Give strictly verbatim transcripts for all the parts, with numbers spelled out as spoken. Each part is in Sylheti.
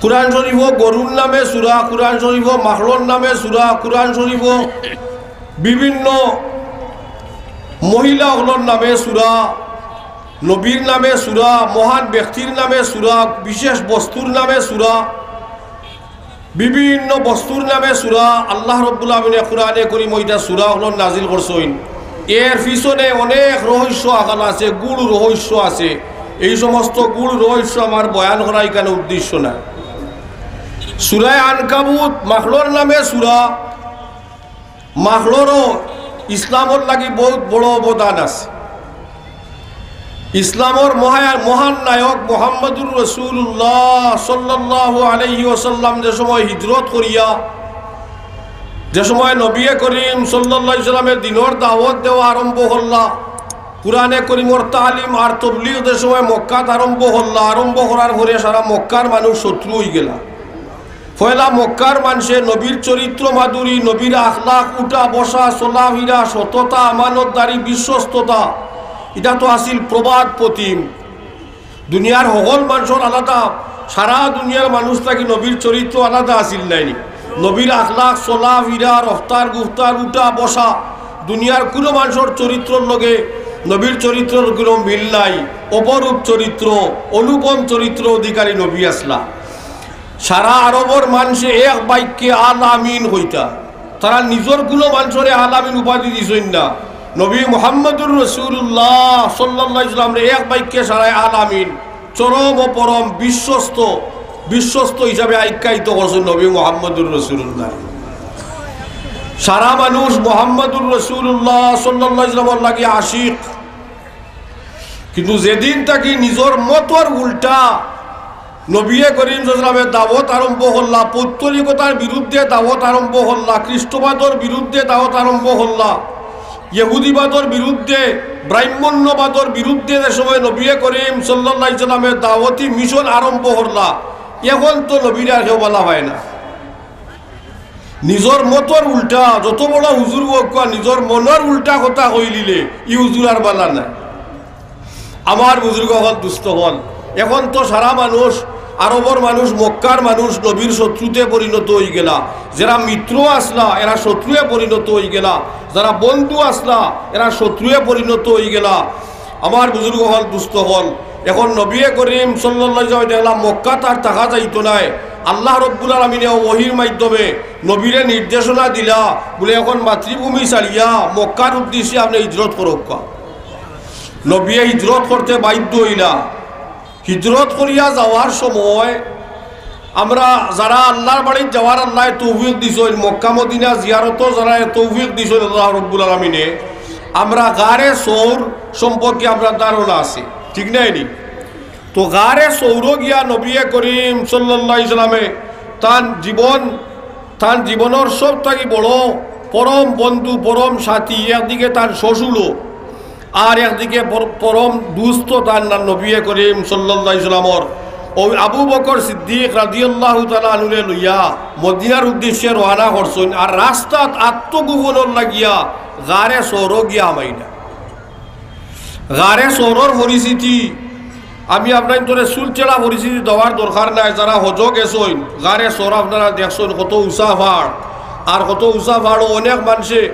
কোরআন শরীফো গরুর নামে সূরা, কোরআন শরীফো মাখড়র নামে সূরা, কোরআন শরীফো বিভিন্ন মহিলা অকলর নামে সূরা, নবীর নামে সূরা, মহান ব্যক্তির নামে সূরা, বিশেষ বস্তুর নামে সূরা, বিভিন্ন বস্তুর নামে সূরা। আল্লাহ রব্বুল আমিনে কোরআনে করিম ওইটা সূরা অকলর নাজিল করছইন। এর পিছনে অনেক রহস্য আকাল আছে, গূঢ় রহস্য আছে। এই সমস্ত গূঢ় রহস্য আমার বয়ান করা এখানে উদ্দেশ্য না। সূরায়ে আনকাবুত মাখড়র নামে সূরা। মাখড়রও ইসলামর লাগি বহুত বড় অবদান আছে। ইসলামর মহা-, মহান নায়ক মুহাম্মদুর রাসূলুল্লাহ সাল্লাল্লাহু আলাইহি ওয়াসাল্লাম যে সময় হিজরত করিয়া, যে সময় নবী করিম সাল্লাল্লাহু আলাইহি ওয়াসাল্লামে দ্বীনর দাওয়াত দেওয়া আরম্ভ করলা, কোরআনে করিমর তালিম আর তবলিগ যে সময় মক্কাত আরম্ভ করলা, আরম্ভ করার পরে সারা মক্কার মানুষ শত্রু অইগেলা। পয়লা মক্কার মানষে নবীর চরিত্র মাধুরী, নবীর আখলাক, উঠা বসা, চলাফিরা, সততা, আমানতদারি, বিশ্বস্ততা, ইটা তো আছিল প্রবাদ প্রতিম। দুনিয়ার হকল মানষর আলাদা, সারা দুনিয়ার মানুষ থাকি নবীর চরিত্র আলাদা আছিল নায়নি? নবীর আখলাক, চলাফিরা, রফতার গুফতার, উঠা বসা, দুনিয়ার কুনু মানষর চরিত্রর লগে নবীর চরিত্রর কুনু মিল নাই। অপরূপ চরিত্র, অনুপম চরিত্র অধিকারী নবী আছলা। সারা আরবর মানষে এক বাক্যে আল আমিন কইতা। তারা নিজর কুনু মানষরে আল আমিন উপাধি দিছইন না। নবী মুহাম্মদুর রাসূলুল্লাহ সাল্লাল্লাহু আলাইহি ওয়াসাল্লামরে এক বাক্যে সারায় আল আমিন, চরম ও পরম বিশ্বস্ত, বিশ্বস্ত হিসাবে আখ্যায়িত করছইন নবী মুহাম্মদুর রাসূলুল্লাহ। সারা মানুষ মুহাম্মদুর রাসূলুল্লাহ সাল্লাল্লাহু আলাইহি ওয়াসাল্লামর লাগি আশিক। কিন্তু যেদিন থাকি নিজর মতর উল্টা নবী করিম সাল্লাল্লাহু আলাইহি ওয়াসাল্লামে দাওয়াত আরম্ভ করলা, পৌত্তলিকতার বিরুদ্ধে দাওয়াত আরম্ভ করলা, খ্রিস্টবাদর বিরুদ্ধে দাওয়াত আরম্ভ করলা, ইহুদিবাদর বিরুদ্ধে, ব্রাহ্মণ্যবাদর বিরুদ্ধে যে সময় নবী করিম সাল্লাল্লাহু আলাইহি ওয়াসাল্লামে দাওয়াতি মিশন আরম্ভ করলা, এখন তো নবীরে আর কেউ বালা পায় না। নিজর মতর উল্টা, যত বড় হুজুর অউক্কা, নিজর মনর উল্টা কথা কইলিলে ই হুজুর আর বালা নায়। আমার বুজুর্গ অকল, দুস্ত অকল, এখন তো সারা মানুষ, আরবর মানুষ, মক্কার মানুষ নবীর শত্রুতে পরিণত অইগেলা। যেরা মিত্র আছলা, এরা শত্রুয়ে পরিণত অইগেলা। যেরা বন্ধু আছলা, এরা শত্রুয়ে পরিণত অইগেলা। আমার বুজুর্গ অকল, দুস্ত অকল, এখন নবী করিম সাল্লাল্লাহু আলাইহি ওয়াসাল্লাম দেখলা মক্কাত আর থাকা যাইতো নায়। আল্লাহ রব্বুল আলামিনে ওহির মাধ্যমে নবীরে নির্দেশনা দিলা, বুলে, "এখন মাতৃভূমি ছাড়িয়া মক্কার উদ্দেশ্যে আপনে হিজরত করউক্কা।" নবীয়ে হিজরত করতে বাধ্য অইলা। হিজরত করিয়া যাওয়ার সময় আমরা যারা আল্লাহর বাড়িত যাওয়ার আল্লায় তৌফিক দিছইন, মক্কা মদিনা জিয়ারতর যারা তৌফিক দিছইন আল্লাহ রব্বুল আলামিনে, আমরা গারে সৌর সম্পর্কে আমরার ধারণা আছে, ঠিক নায়নি? তো গারে সৌরো গিয়া নবী করিম সাল্লাল্লাহু আলাইহি ওয়াসাল্লামে তান জীবন, তান জীবনর সব থাকি বড় পরম বন্ধু, পরম সাথী, একদিকে তান শ্বশুরও, আর একদিকে পর-, পরম দুস্ত তান না নবী করিম সাল্লাল্লাহু আলাইহি ওয়াসাল্লামর। ওই আবু বকর সিদ্দিক রাদিয়াল্লাহু তাআলা আনহুরে লইয়া মদিনার উদ্দেশ্যে রওয়ানা করছইন, আর রাস্তাত আত্মগোপনর লাগিয়া গারে সৌরো গিয়া হামাইলা। গারে সৌরর পরিস্থিতি আমি আপনাইনতরে চুলচেরা পরিস্থিতি দেওয়ার দরকার নাই। যারা হজো গেছইন, গারে সৌর আপনারা দেখছইন, কত উঁচা পাহাড়, আর কত উঁচা পাহাড়ো অনেক মানষে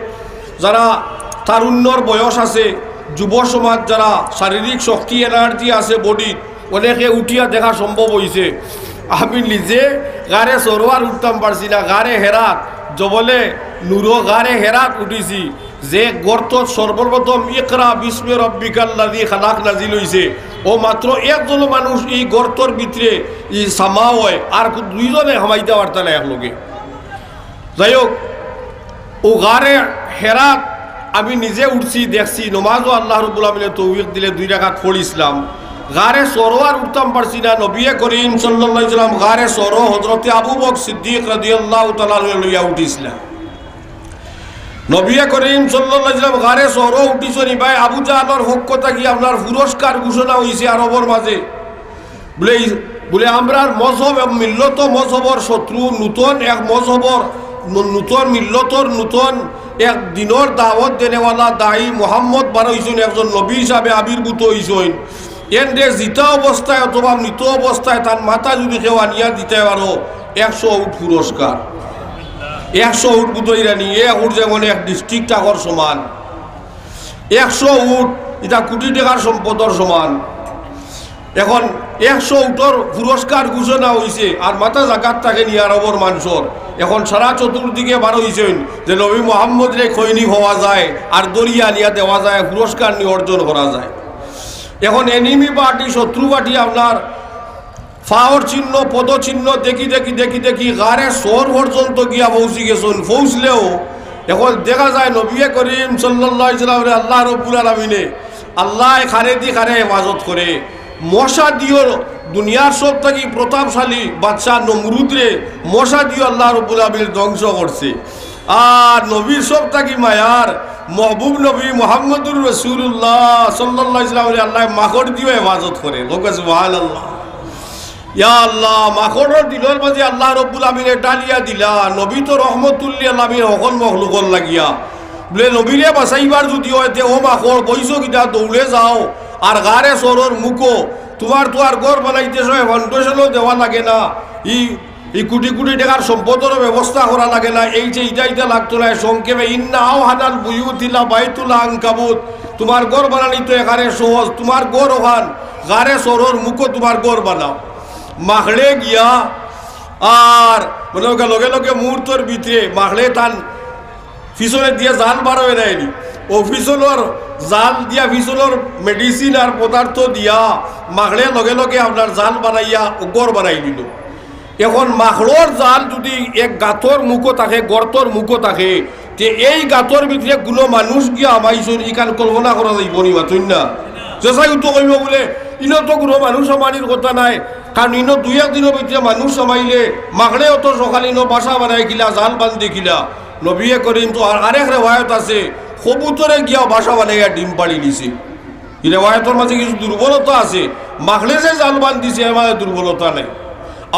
যারা তারুণ্যর বয়স আছে, যুব সমাজ যারা শারীরিক শক্তি, এনার্জি আছে বডিত, অনেকে উঠিয়া দেখা সম্ভব অইছে। আমি নিজে গারে সৌরো আর উঠতাম পারছি না, গারে হেরাত, জবলে নুরো গারে হেরাত উঠিছি। যে গর্তত সর্বপ্রথম ইকরা বিস্মি রব্বিকাল্লাযী খালাক নাজিল অইছে, ও মাত্র একজনও মানুষ ই গর্তর ভিতরে ই সামা অয়, আর কু-, দুইজনে হামাইতা পারতা না একলগে। যাই হোক, ও গারে হেরাত আমি নিজে উঠছি, দেখছি, নমাজও আল্লাহ রব্বুল আমিনে তৌফিক দিলে দুই রাকাত পড়ছিলাম। গারে সৌরো আর উঠতাম পারছি না, নবী করিম সাল্লাল্লাহু আলাইহি ওয়াসাল্লাম গারে সৌরো হযরতে আবু বকর সিদ্দিক রাদিয়াল্লাহু তাআলা আনহু লইয়া উঠিছিলা। নবী করিম সাল্লাল্লাহু আলাইহি ওয়াসাল্লাম গারে সৌরো উঠিছইন, ইবায় আবু জাহলর পক্ষ থাকি আপনার পুরস্কার ঘোষণা অইছে আরবর মাঝে। বুলে, বুলে, আমরার মজহব এবং মিল্লত মজহবর শত্রু, নূতন এক মজহবর, ন-, নূতন মিল্লতর নূতন এক দ্বীনর দাওয়াত দেনেওয়ালা দায়ী মুহাম্মদ বারইছইন, একজন নবী হিসাবে আবির্ভূত অইছইন। এনরে জিতা অবস্থায় অথবা মৃত অবস্থায় তান মাথা যুদি কেউ আনিয়া দিতায় পারো, একশো উট পুরস্কার। একশো উট বুঝইরা নি, এক উট যেমন এক district আগর সমান, একশো উট ইটা কুটি টেকার সম্পদর সমান। এখন একশো উটর পুরস্কার ঘোষণা অইছে, আর মাথা জাগাত থাকে নি আরবর মানষর। এখন সারা চতুর্দিকে বার অইছইন যে নবী মুহাম্মদরে কইনি পাওয়া যায়, আর ধরিয়া আনিয়া দেওয়া যায়, পুরস্কার নি অর্জন করা যায়। এখন enemy party, শত্রু party আপনার পাওর চিহ্ন, পদচিহ্ন দেখি দেখি দেখি দেখি গারে সওর পর্যন্ত গিয়া পৌঁছি গেছইন। পৌঁছলেও এখন দেখা যায় নবিয়ে করিম সাল্লাল্লাহু আলাইহি ওয়াসাল্লামরে আল্লাহ রব্বুল আলামিনে, আল্লায় খারেদি খারে হেফাজত করে। মশা দিও দুনিয়ার সব থাকি প্রতাপশালী বাদশা নমরুদরে মশা দিও আল্লাহ রব্বুল আলামিনে ধ্বংস করছে। আর নবীর সব থাকি মায়ার মহবুব নবী মুহাম্মদুর রাসূলুল্লাহ সাল্লাল্লাহু আলাইহি ওয়াসাল্লামরে আল্লায় মাকড় দিও হেফাজত করে। কউক্কা সুবহানাল্লাহ। ইয়া আল্লাহ, মাকড়র দিলর মাঝে আল্লাহ রব্বুল আমিনে ডালিয়া দিলা, নবী তো রহমতুল্লিল আলামিন হকল মখলুকর লাগিয়া। বুলে নবীরে বাঁচাইবার যুদি অয় তে ও মাকড় বইছো কিতা, দৌড়ে যাও। আর গারে সওরর মুখো তুমার, তুমার ঘর বানাইতে সময় foundation-ও দেওয়া লাগে না, ই, ই কুটি কুটি টেকার সম্পদরও ব্যবস্থা করা লাগে না, এই যে ইটা ইটা লাগতো না। সংক্ষেপে, ইন্না আওহানাল বুয়ুতি লাবাইতুল আনকাবুত, তুমার ঘর বানানি তো এখানে সহজ, তুমার ঘর ওখান গারে সওরর মুখো তুমার ঘর বানাও। মাকড়ে গিয়া আর মনে অয় লগে লগে মুহূর্তর ভিতরে মাকড়ে তান পিছনে দিয়া জাল বারোয় নায়নি, ও পিছনর জাল দিয়া, পিছনর medicine আর পদার্থ দিয়া মাকড়ে লগে লগে আপনার জাল বানাইয়া ও ঘর বানাই দিল। এখন মাকড়র জাল যুদি এক গাতর মুখো থাকে, গর্তর মুখো থাকে, তে এই গাতর ভিতরে কুনু মানুষ গিয়া হামাইছইন, ইখান কল্পনা করা যাইবো নি, মাতইন না? যেসাই উত্তর কইবো বুলে, ইনো তো কুনু মানুষ হামানির কথা নায়, কারণ ইনো দুই এক দিনর ভিতরে মানুষ হামাইলে মাকড়ে অত সকালে ইনো বাসা বানায় কিলা, জাল বান্ধে কিলা। নবিয়ে করিম তো আর আরেক রেওয়ায়ত আছে, কবুতরে গিয়া বাসা বানাইয়া ডিম পাড়ি দিছে। ই রেওয়ায়তর মাঝে কিছু দুর্বলতা আছে, মাকড়ে যে জাল বান্ধিছে এর মাঝে দুর্বলতা নাই।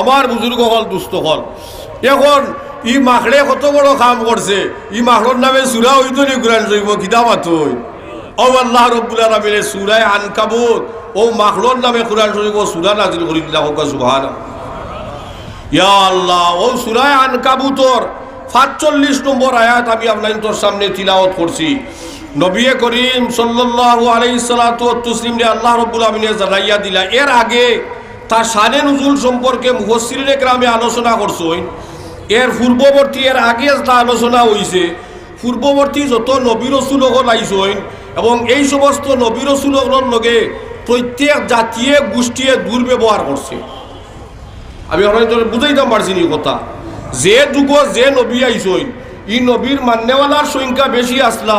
আমার বুজুর্গ অকল, দুস্ত অকল, এখন ই মাকড়ে কত বড় কাম করছে, ই মাকড়র নামে সূরা অইতো নি কুরআন শরীফো, কিতা মাতইন? ও আল্লাহ রব্বুল আলামিনে সূরায়ে আনকাবুত, ও মাকড়র নামে কুরআন শরীফো সূরা নাজিল করি দিলা, কউক্কা সুবহানাল্লাহ। ইয়া আল্লাহ, ও সূরায়ে আনকাবুতর পাঁচচল্লিশ নম্বর আয়াত আমি আপনাইনতর সামনে তিলাওয়াত করছি। নবিয়ে করিম সাল্লাল্লাহু আলাইহিস সালাতু ওয়াত তাসলিমরে আল্লাহ রব্বুল আমিনে জানাইয়া দিলা। এর আগে তার শানে নুজুল সম্পর্কে মুফাসসিরিনে কেরামে আলোচনা করছইন। এর পূর্ববর্তী, এর আগে যেটা আলোচনা অইছে, পূর্ববর্তী যত নবী রসুল অকল আইছইন এবং এই সমস্ত নবী রসুল অকলর লগে প্রত্যেক জাতিয়ে গোষ্ঠীয়ে দুর্ব্যবহার করছে। আমি আপনাইনতরে বুঝাইতাম পারছি নি কথা? যে যুগো যে নবী আইছইন, ই নবীর মাননেওয়ালার সংখ্যা বেশি আছলা,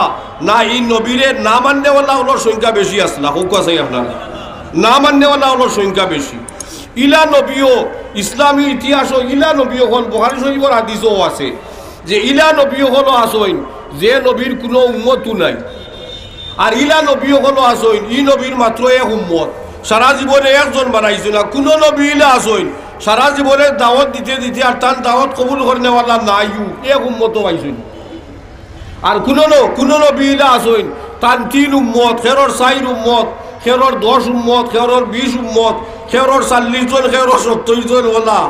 না ই নবীরে না মাননেওয়ালা অকলর সংখ্যা বেশি আছলা? কউক্কা চাই আপনারা, না মাননেওয়ালা অকলর সংখ্যা বেশি। ইলা নবীও, ইসলামী ইতিহাসো ইলা নবী অকল, বুখারী শরীফর হাদিসও আছে যে ইলা নবী অকলও আছইন যে নবীর কুনু উম্মতও নাই। আর ইলা নবী অকলও আছইন, ই নবীর মাত্র এক উম্মত, সারা জীবনে একজন বানাইছইন। আর কুনু নবী ইলা আছইন, সারা জীবনে দাওয়াত দিতে দিতে আর তান দাওয়াত কবুল করনেওয়ালা নাইও, এক উম্মতও পাইছইন। আর কুনু ন-, কুনু নবী ইলা আছইন, তান তিন উম্মত, কেউরর চাইর উম্মত, কেউরর দশ উম্মত, কেউরর বিশ উম্মত, কেউরর চল্লিশ জন, কেউরর সত্তইর জন অলা।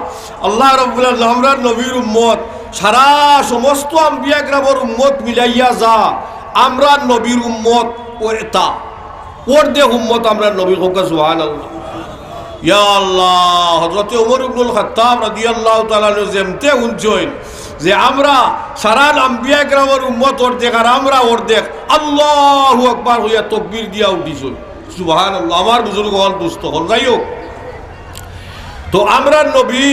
আল্লাহ রাব্বুল আলামিন আমরার নবীর উম্মত, সারা সমস্ত আম্বিয়া কেরামর উম্মত মিলাইয়া যা, আমরার নবীর উম্মত অতা, অর্ধেক উম্মত আমরার নবীর। কউক্কা সুবহানাল্লাহ। ইয়া আল্লাহ, হযরতে ওমর ইবনুল খাত্তাব রাদিয়াল্লাহু তাআলা আনহু যেমতে হুনছইন যে আমরা সারা আম্বিয়া কেরামর উম্মত অর্ধেক আর আমরা অর্ধেক, আল্লাহু আকবার কইয়া তকবীর দিয়া উঠিছইন। সুবহানাল্লাহ। আমার বুজুর্গ অকল, দুস্ত অকল, যাই হোক, তো আমরার নবী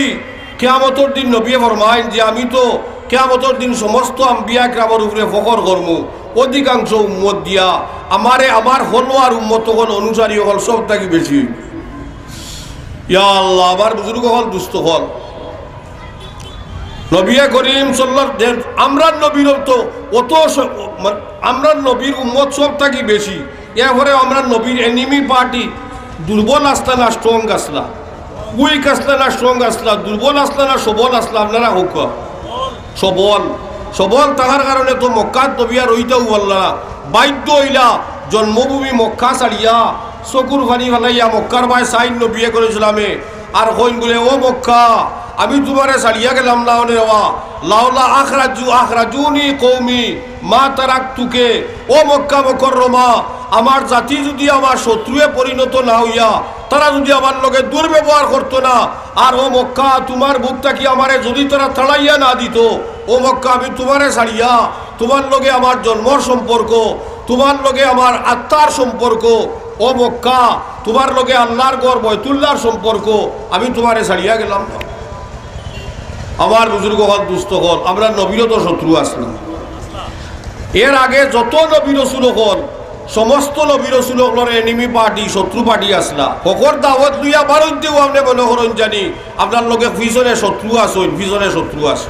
কিয়ামতর দিন নবিয়ে ফরমাইন যে আমি তো কিয়ামতর দিন সমস্ত আম্বিয়া কেরামর উপরে ফখর করমু, অধিকাংশ উম্মত দিয়া আমারে আমার ফলোয়ার উম্মত অকল, অনুসারী অকল সব থাকি বেশি অইবো। ইয়া আল্লাহ, আমার বুজুর্গ অকল, দুস্ত অকল, নবিয়ে করিম সাল্লাল্লাহু আলাইহি ওয়াসাল্লাম, আমরার নবীর তো অত স-, মানে, আমরার নবীর উম্মত সব থাকি বেশি। এরপরে আমরার নবীর enemy party দুর্বল আছলা না strong আছলা? Weak আছলা না strong আছলা? দুর্বল আছলা না সবল আছলা? আপনারা কউক্কা। সবল। সবল থাকার কারণে তো মক্কাত নবী আর রইতাউ পারলা না। বাধ্য অইলা জন্মভূমি মক্কা ছাড়িয়া চকুর পানি ফালাইয়া মক্কার বায় চাইন নবিয়ে করিম সাল্লাল্লাহু আলাইহি ওয়াসাল্লামে, আর কইন বুলে, "ও মক্কা, আমি তুমারে ছাড়িয়া গেলাম না অনে রেবা, লাউলা আখরাজু, আখরাজুনি কওমি মা তারাকতুকে।" ও মক্কা মুকাররমা, আমার জাতি যুদি আমার শত্রুয়ে পরিণত না অইয়া, তারা যুদি আমার লগে দুর্ব্যবহার করতো না, আর ও মক্কা, তুমার বুক থাকি আমারে যুদি তারা তাড়াইয়া না দিতো, ও মক্কা, আমি তুমারে ছাড়িয়া, তুমার লগে আমার জন্মর সম্পর্ক, তুমার লগে আমার আত্মার সম্পর্ক, ও মক্কা, তুমার লগে আল্লার ঘর বয়তুল্লাহর সম্পর্ক, আমি তুমারে ছাড়িয়া গেলাম না। আমার বুজুর্গ অকল, দুস্ত অকল, আমরার নবীরও তো শত্রু আছলা। এর আগে যত নবী রসুল অকল, সমস্ত নবী রসুল অকলর enemy party, শত্রু party আছলা। হকর দাওয়াত লইয়া বারইন দেও, আপনে মনো করইন জানি আপনার লগে পিছনে শত্রু আছইন, পিছনে শত্রু আছে।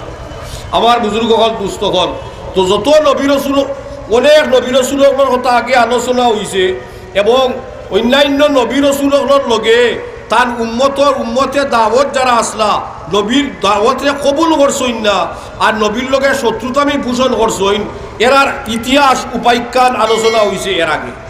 আমার বুজুর্গ অকল, দুস্ত অকল, তো যত নবী রসুল, অনেক নবী রসুল অকলর কথা আগে আলোচনা অইছে, এবং অইন্যাইন্য নবী রসুল অকলর লগে তান উম্মতর উম্মতে দাওয়াত যারা আছলা, নবীর দাওয়াতরে কবুল করছইন না, আর নবীর লগে শত্রুতামি পোষণ করছইন, এরার ইতিহাস উপাখ্যান আলোচনা অইছে এর আগে।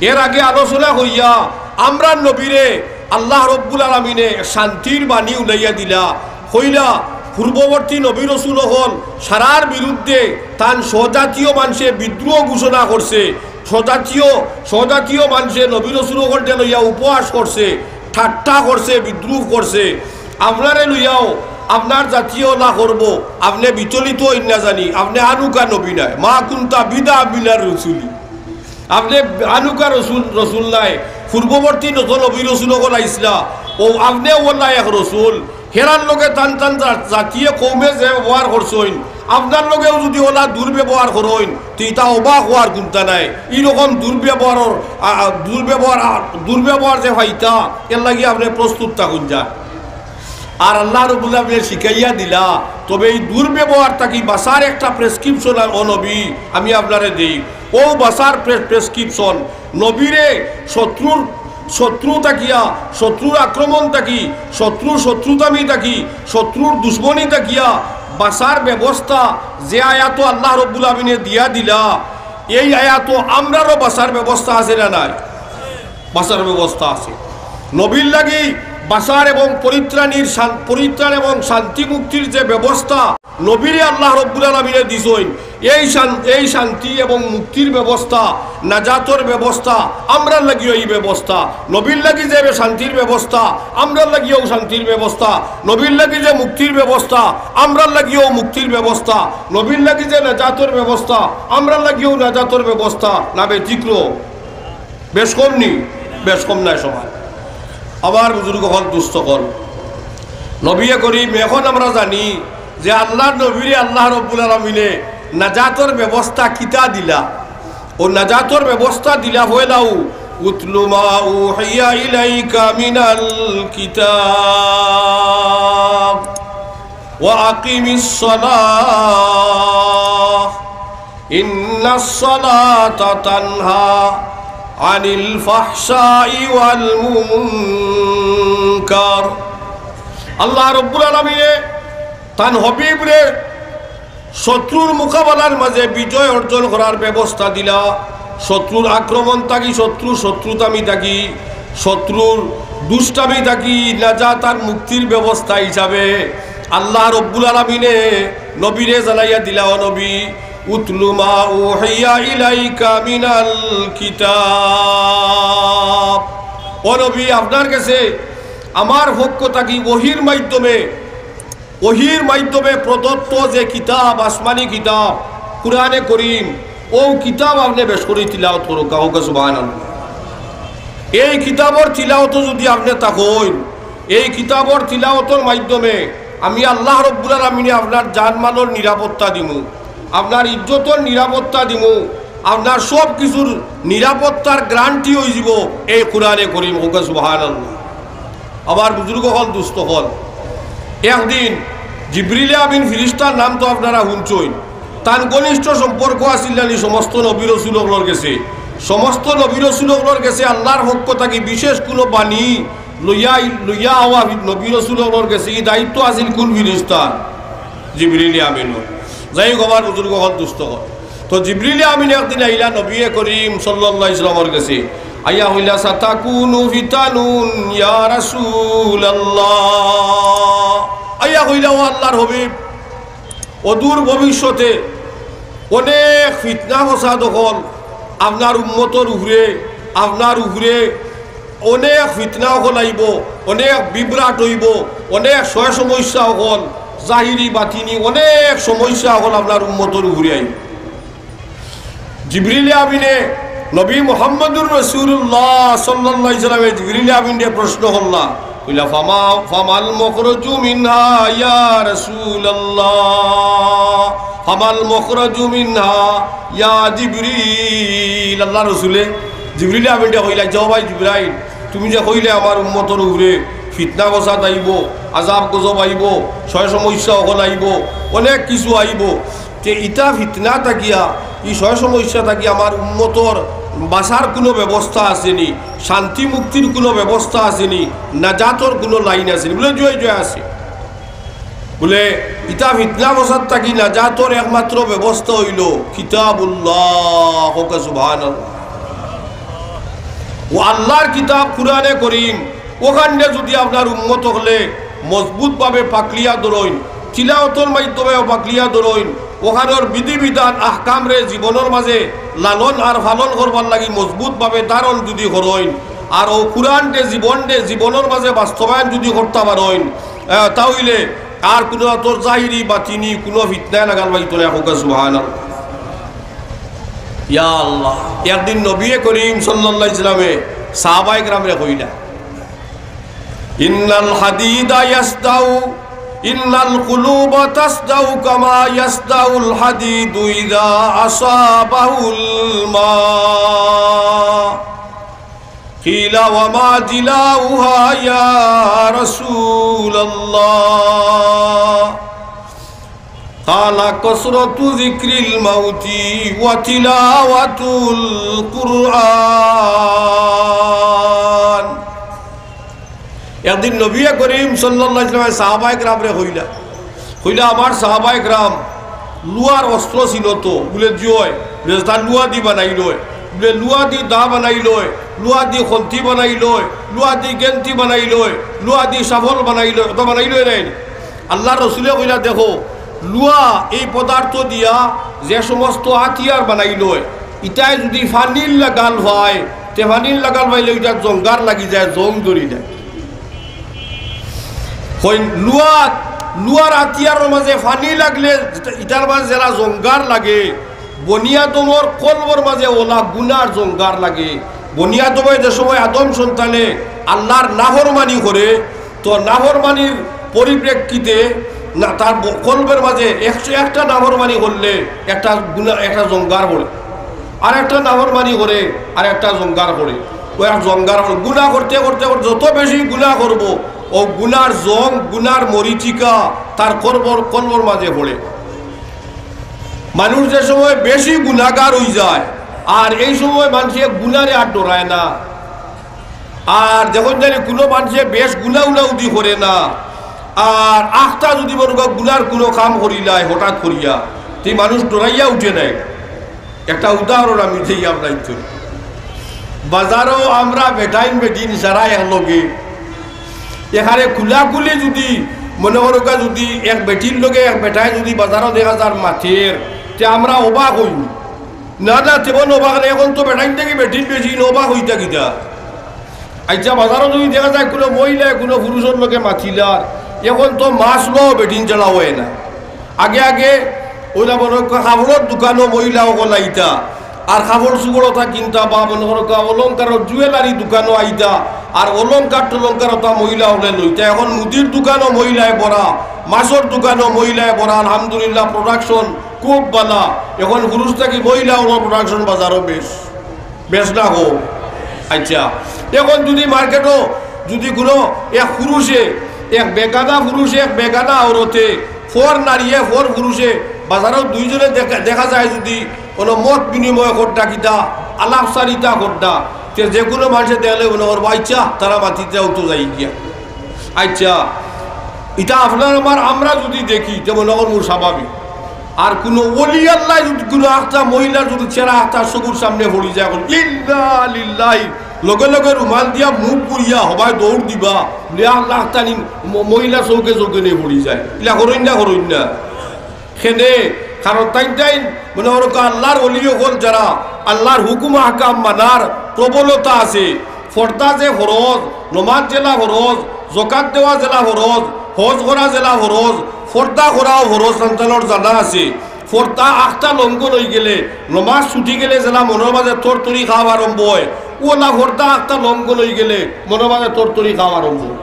এর আগে আলোচনা অইয়া আমরার নবীরে আল্লাহ রব্বুল আলামিনে শান্তির বাণী উলাইয়া দিলা। কইলা, পূর্ববর্তী নবী রসুল অকল সারার বিরুদ্ধে তান স্বজাতীয় মানষে বিদ্রোহ ঘোষণা করছে, স্বজাতীয়, স্বজাতীয় মানষে নবী রসুল অকলরে লইয়া উপহাস করছে, ঠাট্টা করছে, বিদ্রুপ করছে। আপনারে লইয়াও আপনার জাতীয় অলা করবো, আপনে বিচলিত অইন না জানি, আপনে আনুকা নবী নায়, মা কুন্তা বিদা মিনার রসুলি। আপনে আনুকা রসুল, রসুল নায়, পূর্ববর্তী যত নবী রসুল অকল আইছলা, অউ আপনে অলা এক রসুল। হেরার লগে তান তান জা-, জাতিয়ে কওমে যে ব্যবহার করছইন, আপনার লগেও যুদি অলা দুর্ব্যবহার করইন, তে ইতা অবাক অওয়ার কুন্তা নাই। ই রকম দুর্ব্যবহারর, আ, আ, দুর্ব্যবহার, আ, দুর্ব্যবহার যে পাইতা, এরলাগি আপনে প্রস্তুত থাকইন যা। আর আল্লাহ রব্বুল আলামিনে শিখাইয়া দিলা, তবে ই দুর্ব্যবহার থাকি বাঁচার একটা prescription আর ও নবী, আমি আপনারে দেই। অউ বাঁচার প্রে-, prescription, নবীরে শত্রুর, শত্রু থাকিয়া, শত্রুর আক্রমণ থাকি, শত্রুর শত্রুতামি থাকি, শত্রুর দুশমনি থাকিয়া বাঁচার ব্যবস্থা যে আয়াতো আল্লাহ রব্বুল আমিনে দিয়া দিলা, এই আয়াতো আমরারও বাঁচার ব্যবস্থা আছে না নাই? বাঁচার ব্যবস্থা আছে। নবীর লাগি বাঁচার এবং পরিত্রাণীর শান-, পরিত্রাণ এবং শান্তি মুক্তির যে ব্যবস্থা, নবীরে আল্লাহ রব্বুল আলামিনে দিছইন। এই শান-, এই শান্তি এবং মুক্তির ব্যবস্থা, নাজাতর ব্যবস্থা, আমরার লাগিও ই ব্যবস্থা। নবীর লাগি যে শান্তির ব্যবস্থা, আমরার লাগিও শান্তির ব্যবস্থা। নবীর লাগি যে মুক্তির ব্যবস্থা, আমরার লাগিও মুক্তির ব্যবস্থা। নবীর লাগি যে নাজাতর ব্যবস্থা, আমরার লাগিও নাজাতর ব্যবস্থা। না ব্যতিক্রম? বেশ কম নি? বেশ কম নায় সমান। আমার বুজুর্গ অকল, দুস্ত অকল, নবিয়ে করিম, এখন আমরা জানি যে আল্লাহর নবীরে আল্লাহ রব্বুল আলামিনে নাজাতর ব্যবস্থা কিতা দিলা। অউ নাজাতর ব্যবস্থা দিলা, পয়লাউ, "উতলু মা উহিয়া ইলাইকা মিনাল কিতাব ওয়া আকিমিস সালাহ।" ইন্নাস সালাতা তানহা আনিল ফাহশাই ওয়াল মুনকার। আল্লাহ রব্বুল আলামিনে তান হাবিবরে শত্রুর মোকাবেলার মাঝে বিজয় অর্জন করার ব্যবস্থা দিলা। শত্রুর আক্রমণ থাকি, শত্রুর শত্রুতামি থাকি, শত্রুর দুষ্টামি থাকি নাজাত আর মুক্তির ব্যবস্থা হিসাবে আল্লাহ রব্বুল আলামিনে নবীরে জানাইয়া দিলা, "ও নবী, উতলু মা উহিয়া ইলাইকা মিনাল কিতাব।" ও নবী, আপনার গেছে আমার পক্ষ থাকি ওহীর মাধ্যমে, ওহীর মাধ্যমে প্রদত্ত যে কিতাব, আসমানি কিতাব, কুরআনে করিম, অউ কিতাব আপনে বেশ করি তিলাওত করউক্কা, কউক্কা সুবহানাল্লাহ। এই কিতাবর তিলাওতো যুদি আপনে থাকইন, এই কিতাবর তিলাওতর মাধ্যমে আমি আল্লাহ রব্বুল আলামিনে আপনার জানমালর নিরাপত্তা দিমু, আপনার ইজ্জতর নিরাপত্তা দিমু, আপনার সব কিছুর নিরাপত্তার গ্যারান্টি অইযিবো এই কুরআনে করিম। কউক্কা সুবহানাল্লাহ। আমার বুজুর্গ অকল, দুস্ত অকল, একদিন জিবরিলে আমিন ফিরিস্তার নাম তো আপনারা হুনছইন, তান ঘনিষ্ঠ সম্পর্ক আছিল নানি সমস্ত নবী রসুল অকলর গেছে। সমস্ত নবী রসুল অকলর গেছে আল্লাহর পক্ষ থাকি বিশেষ কুনু বাণী লইয়া, লইয়া আওয়া নবী রসুল অকলর গেছে ই দায়িত্ব আছিল কুন ফিরিস্তার? জিবরিলে আমিনর। যাই হউক, আমার বুজুর্গ অকল, দুস্ত অকল, তো জিবরিলে আমিন একদিন আইলা নবী করিম সাল্লাল্লাহু আলাইহি ওয়াসাল্লামর গেছে। আইয়া কইলা, "সাতাকুনু ফিতানুন ইয়া রাসূলুল্লাহ।" আইয়া কইলা, "ও আল্লাহর হাবিব, অদূর ভবিষ্যতে অনেক ফিতনা ফসাদ অকল আপনার উম্মতর উপরে, আপনার উপরে অনেক ফিতনা অকল আইবো, অনেক বিভ্রাট অইবো, অনেক সয় সমস্যা অকল, জাহিরি বাতিনি অনেক সমস্যা অকল আপনার উম্মতর উপরে আইবো।" জিবরিলে আমিনে নবী মুহাম্মদুর রাসূলুল্লাহ সাল্লাল্লাহু আলাইহি ওয়াসাল্লামে জিবরিলে আমিনরে প্রশ্ন করলা, কইলা, "ফামা, ফামাল মুখরাজু মিনহা ইয়া রাসূলুল্লাহ, ফামাল মুখরাজু মিনহা ইয়া জিবরিল।" আল্লাহর রাসূলে জিবরিলে আমিনরে কইলা, "যাও ভাই জিবরাইল, তুমি যে কইলে আমার উম্মতর উপরে ফিতনা ফসাদ আইবো, আযাব গজব আইবো, সয় সমস্যা অকল আইবো, অনেক কিছু আইবো, তে ইতা ফিতনা থাকিয়া, ই সয় সমস্যা থাকি আমার উম্মতর বাঁচার কুনু ব্যবস্থা আছে নি, শান্তি মুক্তির কুনু ব্যবস্থা আছে নি, নাজাতর কুনু লাইন আছে নি?" বুলে, "জয় জয় আছে।" বুলে, "ইতা ফিতনা ফসাদ থাকি নাজাতর একমাত্র ব্যবস্থা অইলো কিতাবুল্লাহ।" কউক্কা সুবহানাল্লাহ। ও আল্লাহর কিতাব কুরআনে করিম, অখানরে যুদি আপনার উম্মত অকলে মজবুতভাবে পাকড়িয়া ধরইন, তিলাওয়াতর মাধ্যমেও পাকড়িয়া ধরইন, অখানর বিধিবিধান আহকামরে জীবনর মাঝে লালন আর পালন করবার লাগি মজবুতভাবে ধারণ যুদি করইন, আর অউ কুরআনরে জীবনরে, জীবনর মাঝে বাস্তবায়ন যুদি করতা পারইন, আহ, তা অইলে আর কুনু আতর জাহিরি বাতিনি কুনু ফিতনায় লাগাল পাইতো নায়। কউক্কা সুবহানাল্লাহ। ইয়া আল্লাহ, একদিন নবী করিম সাল্লাল্লাহু আলাইহি ওয়াসাল্লামে সাহাবায়ে কেরামরে কইলা, "ইন্নাল হাদিদা ইয়াসদাউ, ইন্নাল কুলুবা তাসদাউ কামা ইয়াসদাউল হাদিদু ইযা আসাবাহুল মা।" কিলা, "ওয়া মা জিলাউহা ইয়া রাসূলুল্লাহ?" ক্বালা, "কাসরাতু যিকরিল মাউতি ওয়া তিলাওয়াতুল কুরআন।" একদিন নবী করিম সাল্লাল্লাহু আলাইহি ওয়াসাল্লামে সাহাবায়ে কেরামরে কইলা, কইলা, "আমার সাহাবায়ে কেরাম লুয়ার অস্ত্র ছিল তো?" বুলে, "জি অয়।" বুলে, "তা লুয়া দি বানাইলয়।" বুলে, "লুয়া দি দা বানাইলয়, লুয়া দি খন্তি বানাইলয়, লুয়া দি গেন্তি বানাইলয়, লুয়া দি শাফল বানাইলয়, অতা বানাইলয় নায় নি?" আল্লাহর রসুলে কইলা, "দেখো, লুয়া এই পদার্থ দিয়া যে সমস্ত হাতিয়ার বানাইলয়, ইটায় যুদি পানির লাগাল পায়, তে পানির লাগাল পাইলে ইটার জঙ্গার লাগি যায়, জং ধরি যায়।" কইন, লুয়া, লুয়ার হাতিয়ারর মাঝে পানি লাগলে ইটার মাঝে যেলা জঙ্গার লাগে, বনি আদমর কলবর মাঝে অউলা গুনার জঙ্গার লাগে। বনি আদমে যে সময় আদম সন্তানে আল্লাহর নাফরমানি করে, তো নাফরমানির পরিপ্রেক্ষিতে না, তার ব-, কলবর মাঝে একশো একটা নাফরমানি করলে একটা গুনা, একটা জঙ্গার পড়ে, আর একটা নাফরমানি করে, আর একটা জঙ্গার পড়ে, অউ এক জঙ্গার পড়ে। গুনা করতে করতে করতে যত বেশি গুনা করবো, অউ গুনার জং, গুনার মরিচিকা তার কলবর, কলবর মাঝে পড়ে। মানুষ যে সময় বেশি গুনাগার অইযায়, আর এই সময় মানষে গুনারে আর ডরায় না। আর যখন জানি কুনু মানষে বেশ গুনা উনা উদি করে না, আর আখতা যুদি মনো করো গুনার কুনু কাম করিলায় হঠাৎ করিয়া, তে মানুষ ডরাইয়া উঠে নায়। একটা উদাহরণ আমি দেই আপনারারে। বাজারো আমরা বেটাইন বেটিন সারা একলগে, এখানে খুলাখুলি যুদি মনো করো যুদি এক বেটির লগে এক বেটায় যুদি বাজারো দেখা যার মাতের, তে আমরা অবাক অই। না, না, তেমন অবাক না, এখন তো বেটাইন থাকি বেটিন বেশি, অবাক অইতা কিতা? আইচ্ছা, বাজারো যুদি দেখা যায় কুনু মহিলায় কুনু পুরুষর লগে মাতিলার, এখন তো মাছ লওয়াও বেটিন ছাড়া অয় না। আগে আগে অউ না বড় কাপড়র দোকানো মহিলা অকল আইতা, আর কাপড় চুপড় অতা কিনতা, বা মনো করো কা অলংকারর জুয়েলারি দোকানো আইতা, আর অলংকার টলংকার অতা মহিলা অকলে লইতা। এখন মুদির দোকানো মহিলায় ভরা, মাছর দোকানো মহিলায় ভরা, আলহামদুলিল্লাহ, production খুব বালা। এখন পুরুষ থাকি মহিলা অকলর production বাজারো বেশ, বেশ না কম? আইচ্ছা, এখন যুদি মার্কেটো যুদি কুনু এক পুরুষে, এক বেগানা পুরুষে, এক বেগানা আওরতে, পর নারীয়ে, পর পুরুষে, বাজারো দুইজনে দেখা, দেখা যায় যুদি কুনু মত বিনিময় করতা কিতা, আলাপচারিতা করতা, তে যে কুনু মানষে দেখলে মনো করবো, "আইচ্ছা, তারা মাতিতা অউ তো যাই গিয়া।" আইচ্ছা, ইটা আপনার আমার, আমরা যুদি দেখি, তে মনো করমু স্বাভাবিক। আর কুনু ওলি আল্লায় যুদি কুনু আখতা মহিলার যুদি চেহারা আখতা চকুর সামনে পড়ি যায়, অখন ইন্না লিল্লাহি লগে লগে রুমাল দিয়া মুখ গুরিয়া হবায় দৌড় দিবা, বুলে আল্লাহ তানি ম-, মহিলা চউখে চউখে নিয়া পড়ি যায়। ইলা করইন না, করইন না? কেনে? কারণ তাইন তাইন মনে করউক্কা আল্লাহর ওলি অকল যারা আল্লাহর হুকুম আহকাম মানার প্রবলতা আছে, পর্দা যে ফরজ, নমাজ যেলা ফরজ, জকাত দেওয়া যেলা ফরজ, হজ করা যেলা ফরজ, পর্দা করাও ফরজ, সন্তানর জানা আছে। পর্দা আখতা লঙ্ঘন অইগেলে, নমাজ ছুটি গেলে যেলা মনর মাঝে তরতরি খাওয়া আরম্ভ অয়, অলা পর্দা আখতা লঙ্ঘন অইগেলে মনর মাঝে তরতরি খাওয়া আরম্ভ অয়।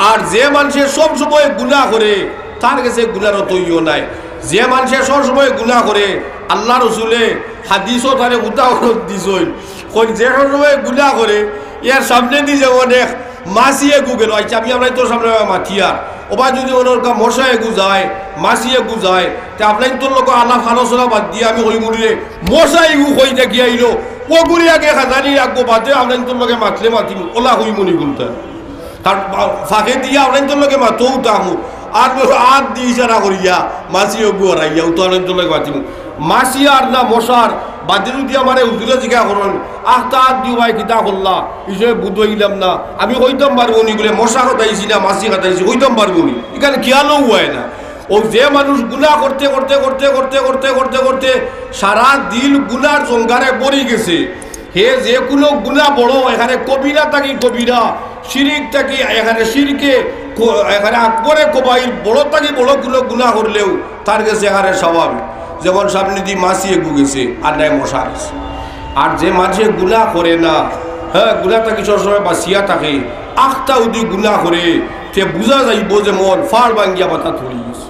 আর যে মানষে সব সময় গুনা করে, তার গেছে গুনার অত ইয়ো নাই। যে মানষে সব সময় গুনা করে, আল্লাহ রসুলে হাদিসও তারে উদাহরণ দিছইন। কইন, যে সব সময় গুনা করে, এর সামনেদি যেমন এক মাছি এগু গেল, আচ্ছা, আমি আমরাইন্তর সামনে মাতিয়ার, ওবা যদি মনে করউক্কা মশা এগু যায়, মাছি এগু যায়, তে আমরাইন্তর লগে আলাপ আলোচনা বাদ দিয়া আমি কইমুনি রে, মশা এগু কই থাকি আইলো, অগুরে আগে খাজানি রাখবো, বাদে আমরাইন্তর লগে মাতলে মাতিমু, অলা কইমুনি কুনতা? তার বা-, ফাঁকে দিয়া আমরাইন্তর লগে মাতউ থাকমু, আর বড় আত দি ইশারা করিয়া মাছি এগু হরাইয়া, ও তো আমরাইন্তর লগে মাতিমু। মাছি আর না মশার বাদে যদি আমারে হুজুরে জিগা করইন, আখতা আত দিও ভাই, কিতা করলা? ই সময় বুঝ অইলাম না। আমি কইতাম পারবো নি বুলে মশা খাতাইছি না মাছি খাতাইছি, কইতাম পারবো নি? ইখান খিয়ালও অয় না। অউ যে মানুষ গুনা করতে করতে করতে করতে করতে করতে করতে সারা দিল গুনার জঙ্গারে ভরি গেছে, হে যে কুনু গুনা বড়, এখানে কবিরা থাকি কবিরা, শিরিক থাকি এখানে শিরকে ক-, এখানে আকবরে কবাইর, বড় থাকি বড় কুনু গুনা করলেও তার গেছে এখানে স্বাভাবিক। যেমন সামনেদি মাছি এগু গেছে, আর নায় মশা গেছে। আর যে মানষে গুনা করে না, হ্যাঁ, গুনা থাকি সবসময় বাঁচিয়া থাকে, আখতা উদি গুনা করে, তে বুঝা যাইবো যেমন ফাড় ভাঙ্গিয়া মাথাত পড়ি গেছে।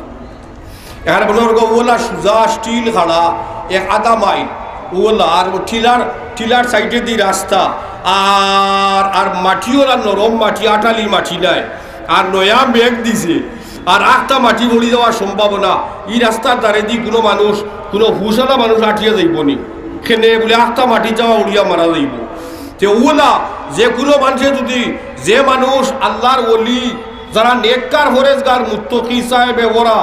এখানে মনে করউক্কা অলা সুজা স্টিল খাড়া, এক আধা মাইল অলা, আর ও টিলার, টিলার সাইডেদি রাস্তা, আর, আর মাটি অলা নরম মাটি, আটালি মাটি নায়, আর নয়া মেঘ দিছে, আর আখতা মাটি পড়ি যাওয়ার সম্ভাবনা। ই রাস্তার ধারেদি কুনু মানুষ, কুনু হুশআলা মানুষ আটিয়া যাইবো নি? কেনে বুলে আখতা মাটি চাপা পড়িয়া মারা যাইবো। তে অলা যে কুনু মানষে যদি, যে মানুষ আল্লাহর ওলি, যারা নেককার, ফরেজগার, মুত্তকি, সাহেবে ওরা,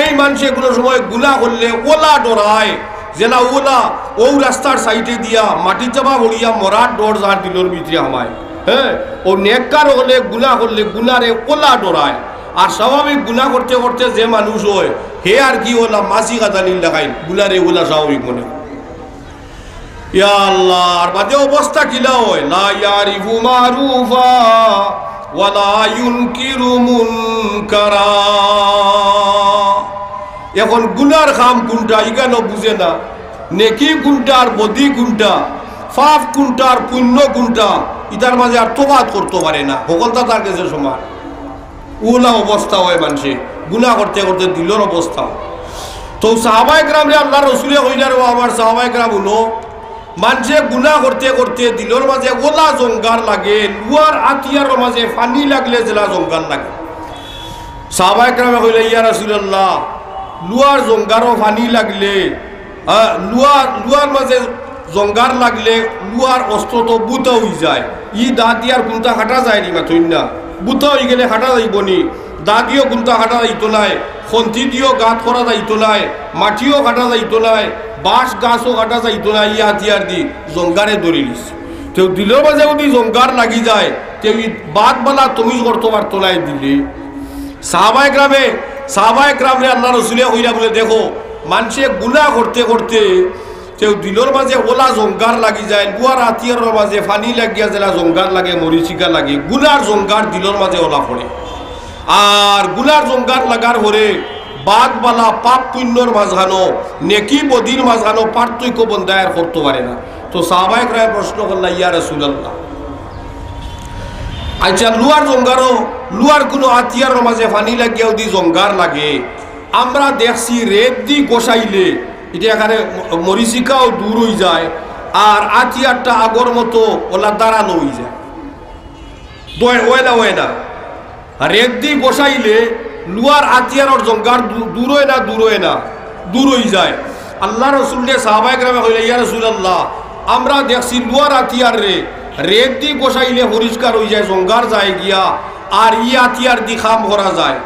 এই মানষে কুনু সময় গুনা করলে অলা ডরায়, যেলা অলা অউ রাস্তার সাইডে দিয়া মাটি চাপা পড়িয়া মরার ডর যার দিলর ভিতরে হামায়। হ্যাঁ, অউ নেককার অকলে গুনা করলে গুনারে অলা ডরায়। আর স্বাভাবিক গুনা করতে করতে যে মানুষ অয়, হে আর কি অলা মাছি খাতানির লাখান গুনারে অলা স্বাভাবিক মনে অয়। ইয়া আল্লাহ, আর বাদে অবস্থা কিলা অয়? লা ইয়ারিফু মারুফা ওয়া লা ইউনকিরু মুনকারা। এখন গুনার কাম কুনটা, ইখানও বুঝে না। নেকি কুনটা আর বদি কুনটা, পাপ কুনটা আর পুণ্য কুনটা, ইতার মাঝে আর তফাত করতো পারে না। হকলতা তার গেছে সমান। অলা অবস্থা অয় মানষে, গুনা করতে করতে দিলর অবস্থা। তো সাহাবায়ে কেরামরে আল্লাহর রসুলে কইলা, রে আমার সাহাবায়ে কেরাম হুনো, মানষে গুনা করতে করতে দিলর মাঝে অলা জঙ্গার লাগে, লুয়ার আতিয়ারর মাঝে পানি লাগলে যেলা জঙ্গার লাগে। সাহাবায়ে কেরামে কইলা, ইয়া রাসূলুল্লাহ, লুয়ার জঙ্গারও পানি লাগলে, হ্যাঁ, লুয়ার, লুয়ার মাঝে জঙ্গার লাগলে লুয়ার অস্ত্র তো বুতা অইযায়। ই দা দি আর কুনতা কাটা যায় নি, মাতইন না। বুতা অইগেলে কাটা যাইবো নি। দা দিও কুনতা কাটা যাইতো নায়, খন্তি দিও গাত করা যাইতো নায়, মাটিও কাটা যাইতো নায়, বাঁশ গাছও কাটা যাইতো নায়, ই আতিয়ার দি জঙ্গারে ধরিলিছে। তেউ দিলর মাঝে যদি জঙ্গার লাগি যায়, তেউ ই বাদ বালা তমিজ করতো পারতো নায় দিলে। সাহাবায়ে কেরামে, সাহাবায়ে কেরামরে আল্লাহর রসুলে কইলা বুলে, দেখো, মানষে গুনা করতে করতে তেউ দিলর মাঝে অলা জঙ্গার লাগি যায়, লুয়ার আতিয়ারর মাঝে পানি লাগিয়া যেলা জঙ্গার লাগে, মরিচিকা লাগে, গুনার জঙ্গার দিলর মাঝে অলা পড়ে। আর গুনার জঙ্গার লাগার পরে বাদ বালা পাপ পুণ্যর মাঝখানো, নেকি বদির মাঝখানো পার্থক্য বন্দায় আর করতো পারে না। তো সাহাবায়ে কেরামে প্রশ্ন করলা, ইয়া রাসূলুল্লাহ, আচ্ছা, লুয়ার জঙ্গারও, লুয়ার কুনু আতিয়ারর মাঝে পানি লাগিয়া যদি জঙ্গার লাগে, আমরা দেখছি রেত দি ঘষাইলে ইটা এখানে ম-, মরিচিকাও দূর অইযায়, আর আতিয়ারটা আগর মতো অলা দাঁড়ানো অইযায়। দয়-, অয় না, অয় না। আর রেত দি ঘষাইলে লুয়ার আতিয়ারর জঙ্গার দূ-, দূর অয় না, দূর অয় না, দূর অইযায়। আল্লাহর রসুলরে সাহাবায়ে কেরামে কইলা, ইয়া রাসূলুল্লাহ, আমরা দেখছি লুয়ার আতিয়াররে রেত দি ঘষাইলে পরিষ্কার অইযায়, জঙ্গার যায় গিয়া, আর ই আতিয়ার দি কাম করা যায়।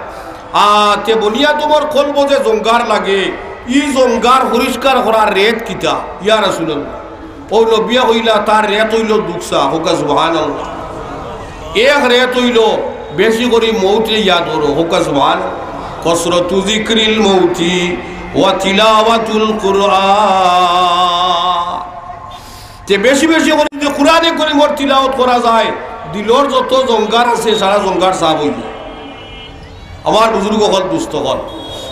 আ, তে বনি আদমর কলবো যে জঙ্গার লাগে, ই জঙ্গার পরিষ্কার করার রেত কিতা, ইয়া রাসূলুল্লাহ? অউ নবিয়ে কইলা, তার রেত অইলো দুকসা, কউক্কা সুবহানাল্লাহ। এক রেত অইলো বেশি করি মউতরে ইয়াদ করো, কউক্কা সুবহান। কসরতু যিকরিল মউতি ওয়া তিলাওয়াতুল কুরআন। তে বেশি বেশি করি যদি কুরআনে করিমর তিলাওয়াত করা যায়, দিলর যত জঙ্গার আছে, সারা জঙ্গার সাফ অইবো। আমার বুজুর্গ অকল, দুস্ত অকল,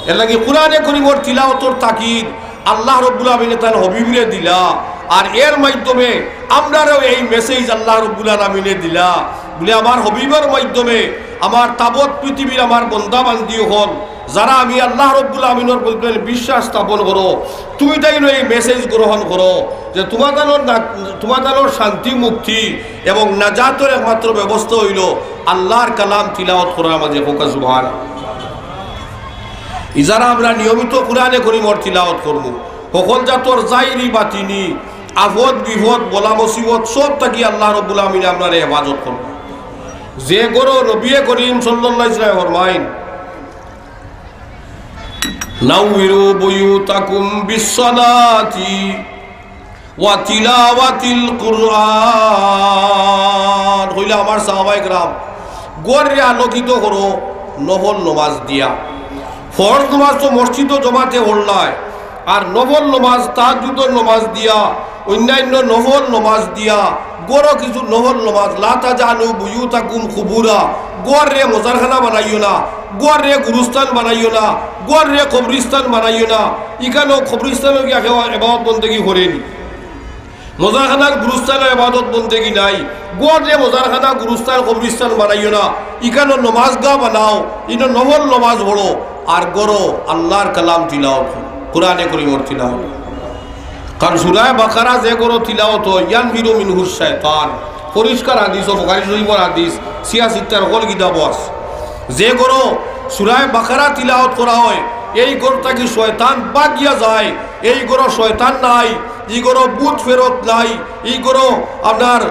এরলাগি কুরআনে করিমর তিলাওয়াতর তাকিদ আল্লাহ রব্বুল আমিনে তান হবিবরে দিলা, আর এর মাধ্যমে আমরারেও এই message আল্লাহ রব্বুল আলামিনে দিলা, বুলে, আমার হবিবর মাধ্যমে আমার তাবৎ পৃথিবীর আমার বন্দা বান্দি অকল, যারা আমি আল্লাহ রব্বুল আমিনর প্রতি বিশ্বাস স্থাপন করো, তুমি তাইন এই message গ্রহণ করো যে তুমাতানর না-, তুমাতানর শান্তি মুক্তি এবং নাজাতর একমাত্র ব্যবস্থা অইলো আল্লাহর কালাম তিলাওয়াত করার মাঝে, কউক্কা সুবহান। ইজারা আমরা নিয়মিত কুরআনে করিমর তিলাওয়াত করমু, হকল জাতর জাহিরি বাতিনি, আফত বিপদ, বলা মুসিবত সব থাকি আল্লাহ রব্বুল আমিনে আমরারে হেফাজত করবো। যে ঘরো নবিয়ে করিম সাল্লাল্লাহু আলাইহি ওয়াসাল্লাম ফরমাইন, "নাওয়িরু বুয়ুতাকুম বিসসালাতি ওয়া তিলাওয়াতিল কুরআন।" কইলা আমার সাহাবায়ে কেরাম, ঘররে আলোকিত করো নফল নমাজ দিয়া। ফরজ নমাজ তো মসজিদো জমাতে পড়লায়, আর নফল নমাজ, তাহাজ্জুদর নমাজ দিয়া, অন্যান্য নফল নমাজ দিয়া, ঘরো কিছু নফল নমাজ, "লা তাজআলু বুয়ুতাকুম কুবুরা", ঘররে মজারখানা বানাইও না, ঘররে গুরুস্থান বানাইও না, ঘররে কবরিস্থান বানাইও না। ইখানো কবরিস্থানো গিয়া কেউ এবাদত বন্দেগি করেনি। মজারখানার গুরুস্থানো এবাদত বন্দেগি নাই। ঘররে মজারখানা, গুরুস্থান, কবরিস্থান বানাইও না। ইখানো নমাজগাহ বানাও, ইনো নফল নমাজ পড়ো, আর ঘরো আল্লাহর কালাম তিলাওয়াত করো, কুরআনে করিমর তিলাওয়াত। কারণ সূরা বাকারা যে ঘরো তিলাওয়াত অয়, ইয়ানফিরু মিনহুশ শায়তান। পরিষ্কার হাদিস, অউ বুখারী শরীফর হাদিস, সিয়া সিত্তার হকল কিতাবো আছে। যে ঘরো সূরা বাকারা তিলাওয়াত করা অয়, এই ঘর থাকি শয়তান ভাগিয়া যায়। এই ঘরো শয়তান নাই, ই ঘরো ভূত ফেরত নাই, ই ঘরো আপনার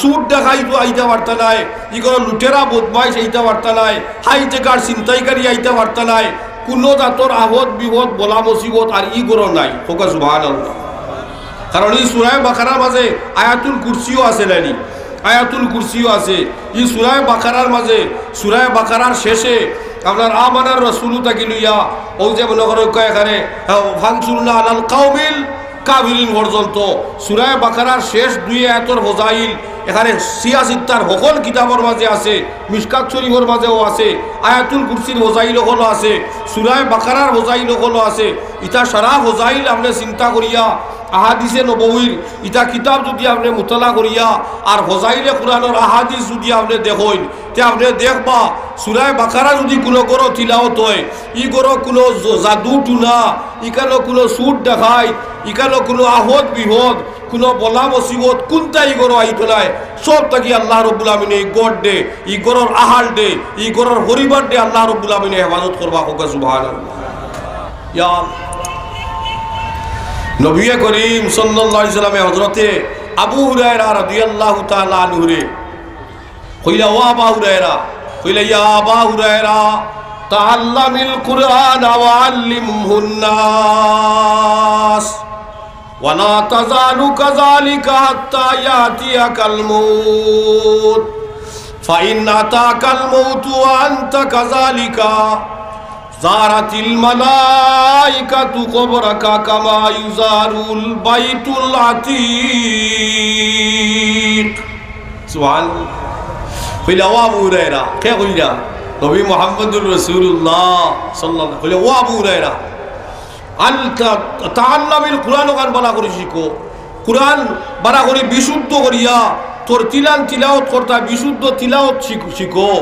চুর ডাকাইত আইতা পারতা নায়, ই ঘরো লুটেরা বদমাইশ আইতা পারতা নায়, হাইজেকার ছিনতাইকারী আইতা পারতা নায়, কুনু জাতর আফত বিপদ বলা মুসিবত আর ই ঘরো নাই। কউক্কা সুবহানাল্লাহ। কারণ ই সূরা বাকারার মাঝে আয়াতুল কুরসিও আছে নানি, আয়াতুল কুরসিও আছে। ই সূরা বাকারার মাঝে, সূরা বাকারার শেষে আপনার আমানার রাসূলু থাকি লইয়া, অউ যে মনো করো এখানে, আহ, "ফানসুরনা আলাল কাউমিল কাফিরিন" পর্যন্ত সূরা বাকারার শেষ দুই আয়াতর ফজাইল এখানে সিয়া সিত্তার হকল কিতাবর মাঝে আছে, মিশকাত শরীফর মাঝেও আছে, আয়াতুল কুরসির ফজাইল হকলও আছে, সূরা বাকারার ফজাইল হকলও আছে। ইতা সারা ফজাইল আপনে চিন্তা করিয়া, আহাদিসে নববীর ইতা কিতাব যুদি আপনে মুতালা করিয়া, আর ফজাইলে কুরআনর আহাদিস যুদি আপনে দেখইন, তে আপনে দেখবা, সূরা বাকারা যুদি কুনু ঘরো তিলাওয়াত অয়, ই ঘরো কুনু জ-, জাদু টুনা, ইখানো কুনু চুর ডাকাইত, ইখানো কুনু আফত বিপদ, কুনু বলা মুসিবত, কুনটা ই ঘরো আইতো নায়। সব থাকি আল্লাহ রব্বুল আমিনে ই ঘররে, ই ঘরর আহালরে, ই ঘরর পরিবাররে আল্লাহ রব্বুল আমিনে হেফাজত করবা। কউক্কা সুবহানাল্লাহ। ইয়া আল্লাহ। নবী করিম সাল্লাল্লাহু আলাইহি ওয়াসাল্লামে হযরতে আবু হুরায়রা রাদিয়াল্লাহু তাআলা আনহুরে কইলা, "ও আবা হুরায়রা", কইলা, "ইয়া আবা হুরায়রা, তাআল্লামিল কুরআনা ওয়া আল্লিমহুন নাস, ওয়া লা তাযালু কাযালিকা হাত্তা ইয়াতিয়াকাল মাউত, ফাইন আতাকাল মাউতু ওয়া আনতা কাযালিকা, জারাতিল মালাইকাতু কবরাকা কামা ইউজারুল বাইতুল আতিক।" সুবহানাল্লাহ। কইলা, "ও আবু হুরায়রা।" কে কইলা? নবী মুহাম্মদুর রাসূলুল্লাহ সাল্লাল্লাহু আলাইহি ওয়াসাল্লাম। কইলা, "ও আবু হুরায়রা, আল তা-, তাআল্লামিল কুরআন, অখান বালা করি শিখো।" কুরআন বালা করি বিশুদ্ধ করিয়া তরতিলান তিলাওত করতা, বিশুদ্ধ তিলাওত শিখ-, শিখো।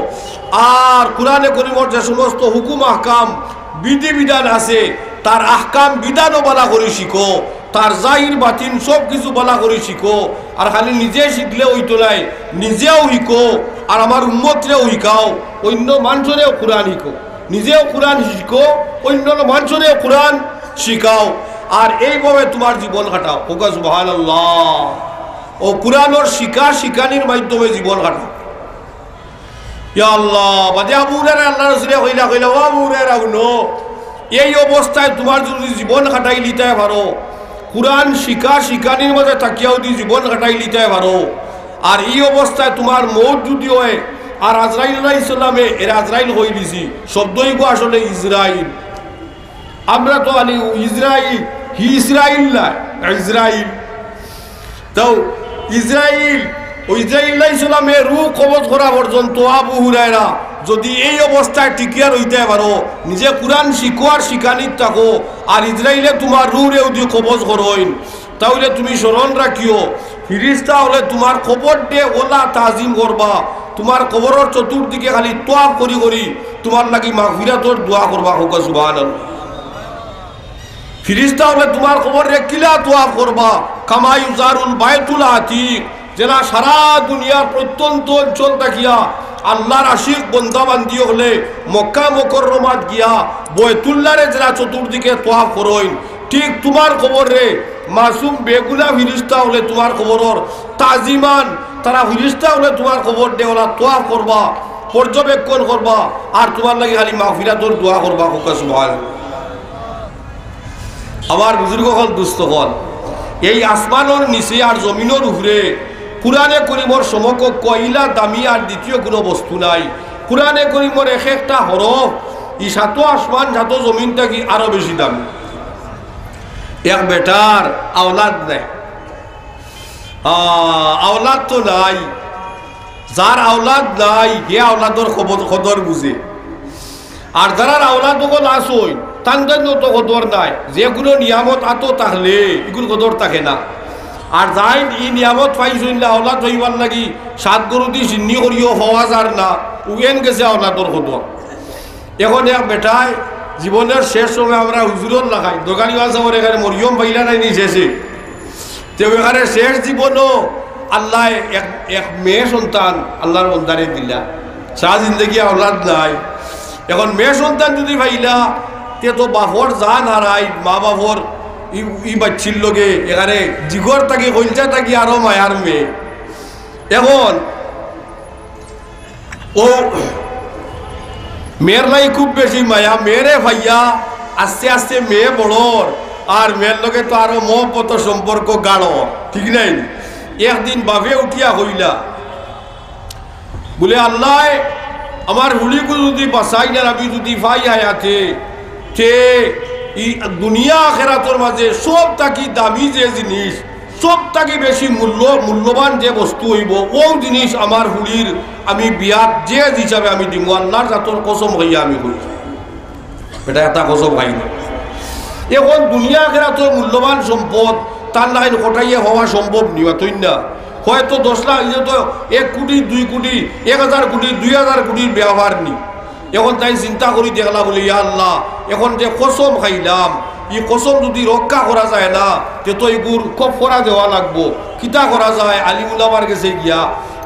আর কুরআনে করিমর যে সমস্ত হুকুম আহকাম, বিধিবিধান আছে, তার আহকাম বিধানও বালা করি শিখো, তার জাহির বাতিন সব কিছু বালা করি শিখো। আর খালি নিজে শিখলে অইতো নায়, নিজেও শিখো, আর আমার উম্মতরেও শিখাও, অইন্য মানষরেও কুরআন শিখো। নিজেও কুরআন শিখো, অইন্য মানষরেও কুরআন শিখাও, আর এইভাবে তুমার জীবন কাটাও। কউক্কা সুবহানাল্লাহ। অউ কুরআনর শিখা শিখানির মাধ্যমে জীবন কাটাও। ইয়া আল্লাহ, বাদে আবু হুরায়রা আল্লাহর রাসূলে কইলা, কইলা, "ও আবু হুরায়রা, হুনো, এই অবস্থায় তুমার যুদি জীবন কাটাইলিতায় পারো, কুরআন শিখা, শিখানির মাঝে থাকিয়াও যদি জীবন কাটাইলিতায় পারো, আর ই অবস্থায় তুমার মউত যদি অয়, আর আজরাইল আলাইহিস সালামে, এরে আজরাইল কইলিছি, শব্দ অইবো আসলে ইসরাইল। আমরা তো আলি ইসরাইল, হি ইসরাইল না, ইসরাইল। তাও ইসরাইল, অউ ইসরাইল আলাইহিস সালামে রুহ কবজ করা পর্যন্ত আবু হুরায়রা যদি এই অবস্থায় টিকিয়া রইতায় পারো, নিজে কুরআন শিখো আর শিখানিত থাকো, আর ইসরাইলে তুমার রুহরে যদি কবজ করইন, তাইলে তুমি স্মরণ রাখিও, ফিরিস্তা অকলে তুমার কবররে অলা তাজিম করবা, তুমার কবরর চতুর্দিকে খালি তোয়াফ করি করি তুমার লাগি মাগফিরাতর দোয়া করবা। কউক্কা সুবহানাল্লাহ। ফিরিস্তা অকলে তুমার কবররে কিলা তোয়াফ করবা, কামা ইউজারুল বাইতুল আতিক, যেলা সারা দুনিয়ার প্রত্যন্ত অঞ্চল থাকিয়া আল্লার আশিক বন্দা বান্দি অকলে মক্কা মুকাররমাত গিয়া বয়তুল্লারে যেলা চতুর্দিকে তোয়াফ করইন, ঠিক তুমার কবররে মাসুম বেগুনা ফিরিস্তা অকলে তুমার কবরর তাজিমান, তারা ফিরিস্তা অকলে তুমার কবররে অলা তোয়াফ করবা, পর্যবেক্ষণ করবা, আর তুমার লাগি খালি মাগফিরাতর দোয়া করবা। কউক্কা সুবহানাল্লাহ। আমার বুজুর্গ অকল, দুস্ত অকল, এই আসমানর নিচে আর জমিনর উপরে কুরআনে করিমর সমকক্ষ ইলা দামি আর দ্বিতীয় কুনু বস্তু নাই। কুরআনে করিমর এক একটা হরফ ই সাতো আসমান সাতো জমিন থাকি আরো বেশি দামি। এক বেটার আওলাদ নাই, আ, আওলাদ তো নাই, যার আওলাদ নাই হে আওলাদর কদর বুঝে। আর যারার আওলাদ অকল আছইন, তান জন্য তো কদর নাই। যে কুনু নিয়ামত আতো থাকলে ইগুর কদর থাকে না। আর যাইন ই নিয়ামত পাইছইন না, আওলাদ অইবার লাগি সাত গরু দি সিন্নি করিও পাওয়া যার না, উগেন গেছে আওলাদর কদর। এখন এক বেটায় জীবনর শেষ সময় আমরা হুজুরর লাখাই দোকানি বাসা করে এখানে মরিয়ম পাইলা নাই নি শেষে, তে অখানে শেষ জীবনও আল্লায় এক, এক মেয়ে সন্তান আল্লার বন্দারে দিলা। সারা জিন্দেগি আওলাদ নাই। এখন মেয়ে সন্তান যদি পাইলা, তে তো বাপর জান হারাই, মা বাপর ই, ই বাচ্চির লগে এখানে জিগর থাকি, কইলজা থাকি আরো মায়ার মেয়ে। এখন অউ মেয়ের লাগি খুব বেশি মায়া, মেয়েরে পাইয়া আস্তে আস্তে মেয়ে বড়র, আর মেয়ের লগে তো আরো মহব্বতর সম্পর্ক গাঢ়, ঠিক নায়নি? একদিন বাপে উঠিয়া কইলা, বুলে, "আল্লায় আমার ফুড়িগু যদি বাচাইন আর আমি যদি পাই হায়াতে, তে ই দুনিয়া আখেরাতর মাঝে সব থাকি দামি যে জিনিস, সব থাকি বেশি মূল্য, মূল্যবান যে বস্তু অইবো, অউ জিনিস আমার ফুড়ির আমি বিয়াত জেজ হিসাবে আমি দিমু, আল্লার জাতর কসম খাইয়া আমি কই।" বেটা একটা কসম খাইল। এখন দুনিয়া আখেরাতর মূল্যবান সম্পদ তার লাখান কটাইয়া পাওয়া সম্ভব নি, মাতইন না। হয়তো দশ লাখ, ইয়ে তো এক কোটি, দুই কোটি, এক হাজার কোটি, দুই হাজার কোটির ব্যাপার নি। এখন তাইন চিন্তা করি দেখলা বুলে, "ইয়া আল্লাহ, এখন যে কসম খাইলাম, ই কসম যদি রক্ষা করা যায় না, তে তো ইগুর কফফারা দেওয়া লাগবো। কিতা করা যায়?" আলিম উলামার গেছে গিয়া,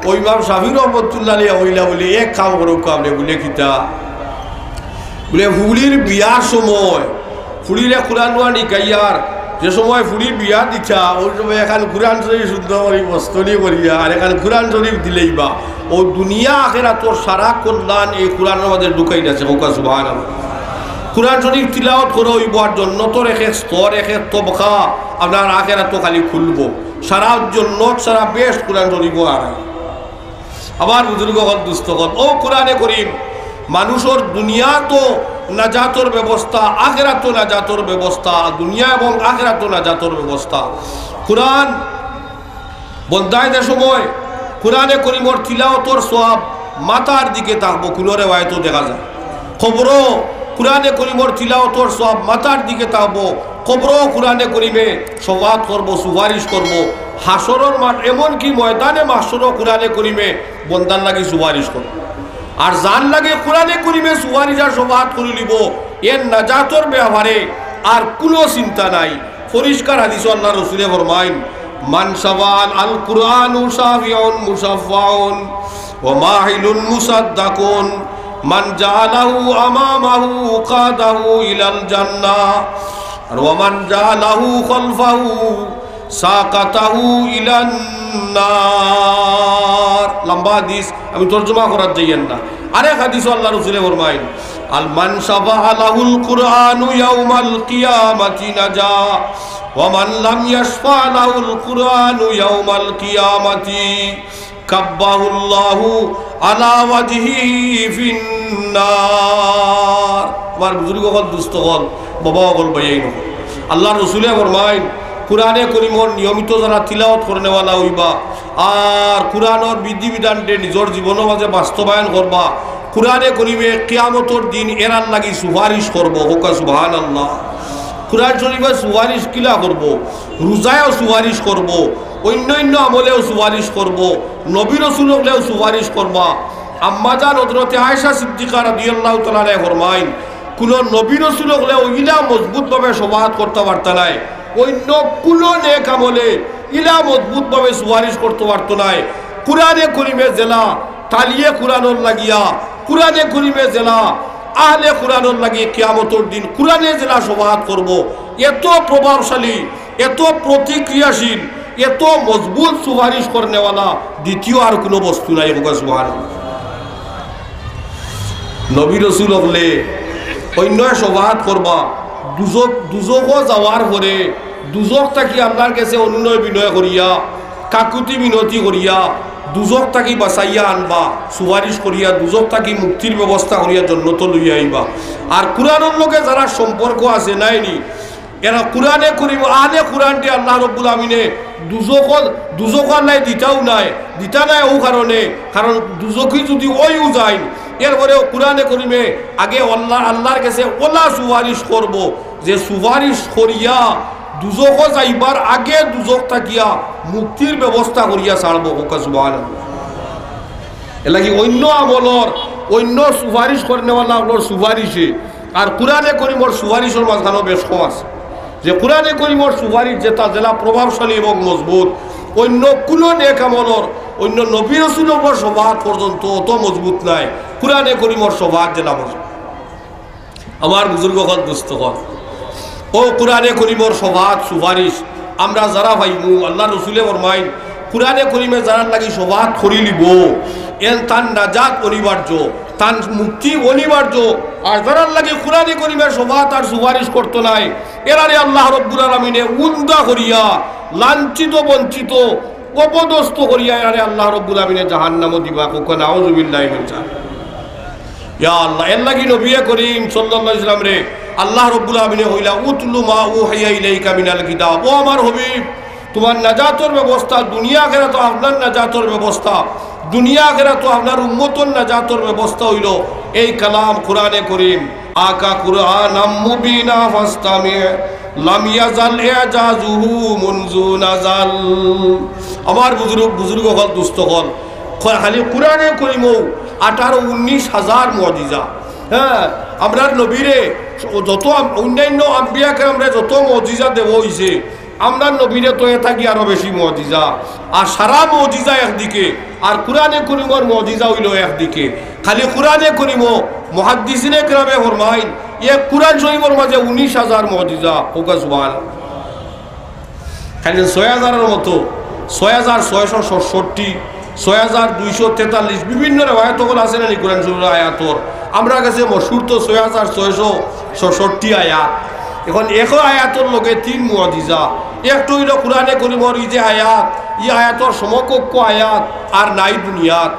অউ ইমাম শাফি রহমতুল্লাহ আলাইহি কইলা বুলে, "এক কাম করউক্কা আপনে।" বুলে, "কিতা?" বুলে, "ফুড়ির বিয়ার সময় ফুড়িরে কুরআন ওয়ান হিকাইয়ার, যে সময় ফুড়ি বিয়া দিতা, অউ সময় এখান কুরআন শরীফ সুন্দর করি বস্তনি করিয়া, আর এখান কুরআন শরীফ দিলাইবা। অউ দুনিয়া আখেরাতর সারা কল্যাণ এই কুরআনর মাঝে ঢুকাইন আছে।" কউক্কা সুবহানাল্লাহ। কুরআন শরীফ তিলাওয়াত করা অইবো, আর জন্নতর এক এক স্তর, এক এক তবকা আপনার আখেরাতো খালি খুলবো। সারা জন্নত, সারা বেহেশত কুরআন শরীফো আর আমার বুজুর্গ অকল, দুস্ত অকল, অউ কুরআনে করিম মানুষর দুনিয়াত নাজাতর ব্যবস্থা, আখেরাতো নাজাতর ব্যবস্থা, দুনিয়া এবং আখেরাতো নাজাতর ব্যবস্থা। কুরআন বন্দায় যে সময় কুরআনে করিমর তিলাওয়াতর সওয়াব মাথার দিকে থাকবো, কুনু রেওয়ায়তো দেখা যায়। কবরো কুরআনে করিমর তিলাওয়াতর সওয়াব মাথার দিকে থাকবো, কবরো কুরআনে করিমে শফাআত করবো, সুপারিশ করবো। হাশরর মাঠ, এমনকি ময়দানে মাহশরো কুরআনে করিমে বন্দার লাগি সুপারিশ করবো। আর যার লাগি কুরআনে করিমে সুপারিশ আর শফাআত করিলিবো, এর নাজাতর ব্যাপারে আর কুনু চিন্তা নাই। পরিষ্কার হাদিসো আল্লার রসুলে ফরমাইন, "মান শাফাআল, আল কুরআনু শাফিউন মুশাফফাউন ওয়া মাহিলুন মুসাদ্দাকুন, মান জাআলাহু আমামাহু কাদাহু ইলাল জান্নাহ, আর ওয়া মান জাআলাহু খালফাহু সাকাতাহু ইলান নার।" লম্বা হাদিস, আমি তর্জমা করাত যাইয়ার না। আরেক হাদিসো আল্লার রসুলে ফরমাইন, "আল মান শাফাআ লাহুল কুরআনু ইয়াউমাল কিয়ামাতি নাজা।" ومن لم يشفع له القرآن يوم القيامة كبه الله على وجهه في النار। আমার বুজুর্গ অকল, দুস্ত অকল, বাবা অকল, ভাইয়াইন অকল, আল্লাহর রসুলে ফরমাইন, কুরআনে করিমর নিয়মিত যারা তিলাওয়াত করনেওয়ালা অইবা, আর কুরআনর বিধি বিধানরে নিজর জীবনর মাঝে বাস্তবায়ন করবা, কুরআনে করিমে কিয়ামতর দিন এরার লাগি সুপারিশ করবো। কউক্কা সুবহানাল্লাহ। কুরআন শরীফে সুপারিশ কিলা করবো? রোজায়ও সুপারিশ করবো, অন্য অন্য আমলেও সুপারিশ করবো, নবী রসুল অকলেও সুপারিশ করবা। আম্মাজান হযরতে আয়েশা সিদ্দিকা রাদিয়াল্লাহু তাআলা আনহা ফরমাইন, কুনু নবী রসুল অকলেও ইলা মজবুতভাবে শফাআত করতা পারতা নায়, অন্য কুনু নেক আমলে ইলা মজবুতভাবে সুপারিশ করতা পারতো নায়। কুরআনে করিমে যেলা তালিয়ে কুরআনর লাগিয়া, কুরআনে করিমে যেলা আহলে কুরআনর লাগি কিয়ামতর দিন কুরআনে যেলা শফাআত করবো, এত প্রভাবশালী, এত প্রতিক্রিয়াশীল, এত মজবুত সুপারিশ করনেওয়ালা দ্বিতীয় আর কুনু বস্তু নাই। কউক্কা সুবহানাল্লাহ। নবী রসুল অকলে অন্যয় শফাআত করবা, দুজখ, দুজখো যাওয়ার পরে দুজখ থাকি আল্লাহর গেছে অনুনয় বিনয় করিয়া, কাকুতি মিনতি করিয়া, দুজখ থাকি বাঁচাইয়া আনবা, সুপারিশ করিয়া দুজখ থাকি মুক্তির ব্যবস্থা করিয়া জন্নতো লইয়া আইবা। আর কুরআনর লগে যারা সম্পর্ক আছে নায়নি, এরা কুরআনে করিম, আহলে কুরআনরে আল্লাহ রব্বুল আমিনে দুজখো, দুজখো আল্লায় দিতাউ নায়, দিতা নায় অউ কারণে, কারণ দুজখি যুদি অইউ যাইন, এরপরেও কুরআনে করিমে আগে আল্লাহ, আল্লাহর গেছে অলা সুপারিশ করবো, যে সুপারিশ করিয়া দুজখো যাইবার আগে দুজখ থাকিয়া মুক্তির ব্যবস্থা করিয়া ছাড়বো। কউক্কা সুবহানাল্লাহ। এরলাগি অন্য আমলর, অন্য সুপারিশ করনেওয়ালা অকলর সুপারিশে আর কুরআনে করিমর সুপারিশর মাঝখানো বেশ কম আছে। যে কুরআনে করিমর সুপারিশ যেটা যেলা প্রভাবশালী এবং মজবুত, অন্য কুনু নেক আমলর, অন্য নবী রসুলর শফাআত পর্যন্ত অত মজবুত নায়, কুরআনে করিমর শফাআত যেলা মজবুত। আমার বুজুর্গ অকল, দুস্ত অকল, অউ কুরআনে করিমর শফাআত সুপারিশ আমরা যারা পাইমু, আল্লাহর রসুলে ফরমাইন, কুরআনে করিমে যারার লাগি শফাআত করিলিবো, এন তান নাজাত অনিবার্য, তান মুক্তি অনিবার্য। আর যারার লাগি কুরআনে করিমে শফাআত আর সুপারিশ করতো নায়, এরারে আল্লাহ রব্বুল আলামিনে উন্দা করিয়া, লাঞ্ছিত বঞ্চিত অপদস্থ করিয়া এরারে আল্লাহ রব্বুল আমিনে জাহান্নামো দিবা। কউক্কা নাউজুবিল্লাহি মিন জালিক। ইয়া আল্লাহ, এরলাগি নবিয়ে করিম সাল্লাল্লাহু আলাইহি ওয়াসাল্লামরে আল্লাহ রব্বুল আমিনে কইলা, "উতলু মা উহিয়া ইলাইকা মিনাল কিতাব।" ও আমার হাবিব, তুমার নাজাতর ব্যবস্থা, দুনিয়া আখিরাতো আপনার নাজাতর ব্যবস্থা, দুনিয়া আখিরাতো আপনার উম্মতর নাজাতর ব্যবস্থা অইলো এই কালাম কুরআনে করিম। আকা কুরআনাম মুবিনা ফাস্তামি, লাম ইয়াজাল ইজাজুহু মুনজু নাজাল। আমার বুজুর্গ, বুজুর্গ অকল, দুস্ত অকল, খ-, খালি কুরআনে করিমো আঠারো উনিশ হাজার মুজিজা। হ্যাঁ, আমরার নবীরে যত আম-, অন্যান্য আম্বিয়া কেরামরে যত মুজিজা দেওয়া অইছে, আমরার নবীরে তো এ থাকি আরো বেশি মুজিজা। আর সারা মুজিজা একদিকে, আর কুরআনে করিমর মুজিজা অইলো একদিকে। খালি কুরআনে করিমো মুহাদ্দিসিনে কেরামে ফরমাইন, এক কুরআন শরীফর মাঝে উনিশ হাজার মুজিজা। কউক্কা সুবহানাল্লাহ। খালি ছয় হাজারর মতো, ছয় হাজার ছয়শো সাতষট্টি, ছয় হাজার দুইশো তেতাল্লিশ, বিভিন্ন রেওয়ায়ত অকল আছে নানি কুরআন শরীফর আয়াতর। আমরার গেছে মশহুর তো ছয় হাজার ছয়শো সাতষট্টি আয়াত। এখন এক আয়াতর লগে তিন মুজিজা, একটা অইলো কুরআনে করিমর ই যে আয়াত, ই আয়াতর সমকক্ষ আয়াত আর নাই দুনিয়াত।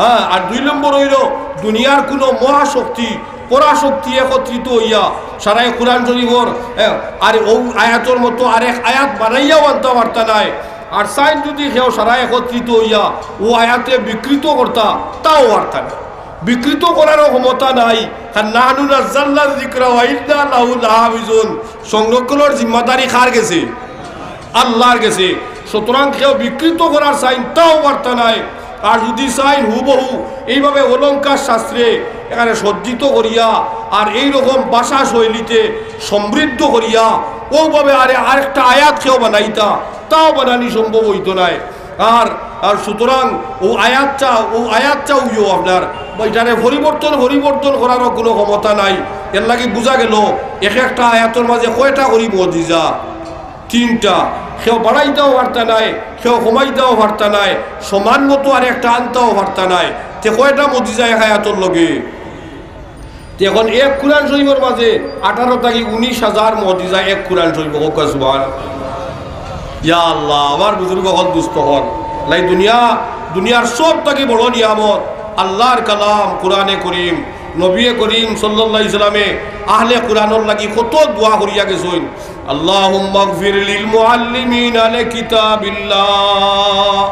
হ্যাঁ, আর দুই নম্বর অইলো দুনিয়ার কুনু মহাশক্তি, পরাশক্তি একত্রিত অইয়া সারায় কুরআন শরীফর, এ, আর অউ আয়াতর মতো আরেক আয়াত বানাইয়াও আনতা পারতা নায়। আর চাইন যুদি কেউ সারায় একত্রিত অইয়া অউ আয়াতরে বিকৃত করতা, তাও পারতা নায়। বিকৃত করারও ক্ষমতা নাই। কারণ নাহনু নাজ্জালনা যিকরা ওয়া ইন্না লাহু লাহাফিজুন, সংরক্ষণর জিম্মাদারি কার গেছে? আল্লাহর গেছে। সুতরাং কেউ বিকৃত করার চাইন তাও পারতা নায়। আর যুদি চাইন হুবহু এইভাবে অলংকার শাস্ত্রে এখানে সজ্জিত করিয়া আর এই রকম ভাষা শৈলীতে সমৃদ্ধ করিয়া অউভাবে আরে আরেকটা আয়াত কেউ বানাইতা, তাও বানানি সম্ভব অইতো নায়। আর, আর সুতরাং অউ আয়াতটা, অউ আয়াতটা অইও আপনার, বা ইটারে পরিবর্তন, পরিবর্তন করারও কুনু ক্ষমতা নাই। এরলাগি বুঝা গেলো এক একটা আয়াতর মাঝে কয়টা করি মুজিজা? তিনটা। কেউ বাড়াইতাও পারতা নায়, কেউ কমাইতাও পারতা নায়, সমান মতো আরেকটা আনতাও পারতা নায়। তে কয়টা মুজিজা এক আয়াতর লগে? তে এখন এক কুরআন শরীফর মাঝে আঠারো থাকি উনিশ হাজার মুজিজা এক কুরআন শরীফ। কউক্কা সুবহানাল্লাহ। ইয়া আল্লাহ, আমার বুজুর্গ অকল, দুস্ত অকল, লাই দুনিয়া, দুনিয়ার সব থাকি বড় নিয়ামত আল্লাহর কালাম কুরআনে করিম। নবী করিম সাল্লাল্লাহু আলাইহি ওয়াসাল্লামে আহলে কুরআনর লাগি কত দোয়া করিয়া গেছইন। আল্লাহুম্মাগফির লিল মুআল্লিমিনা লিকিতাবিল্লাহ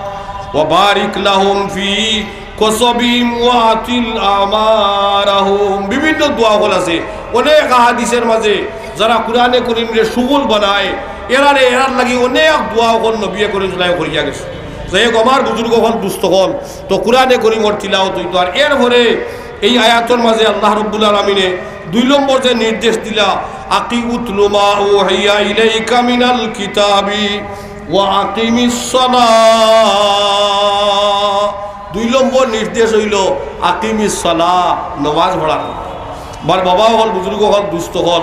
ওয়া বারিক লাহুম ফি কসবিম ওয়া আতিল আমারাহুম। বিভিন্ন দোয়া অকল আছে। অনেক হাদিসের মাঝে যারা কুরআনে করিমরে শুগুল বানায়, এরারে, এরার লাগি অনেক দোয়া অকল নবী করিম সাল্লাল্লাহু আলাইহি ওয়াসাল্লাম করিয়া গেছে। যাই হোক, আমার বুজুর্গ অকল, দুস্ত অকল, তো কুরআনে করিমর তিলাওত অইতো। আর এরপরে এই আয়াতর মাঝে আল্লাহ রাব্বুল আলামিনে দুই নম্বর যে নির্দেশ দিলা, আকি উতলু মা উহিয়া ইলাইকা মিনাল কিতাবি ওয়া আকিমিস সালাহ। দুই নম্বর নির্দেশ অইলো আকিমিস সালাহ, নমাজ পড়া। আমার বাবা অকল, বুজুর্গ অকল, দুস্ত অকল,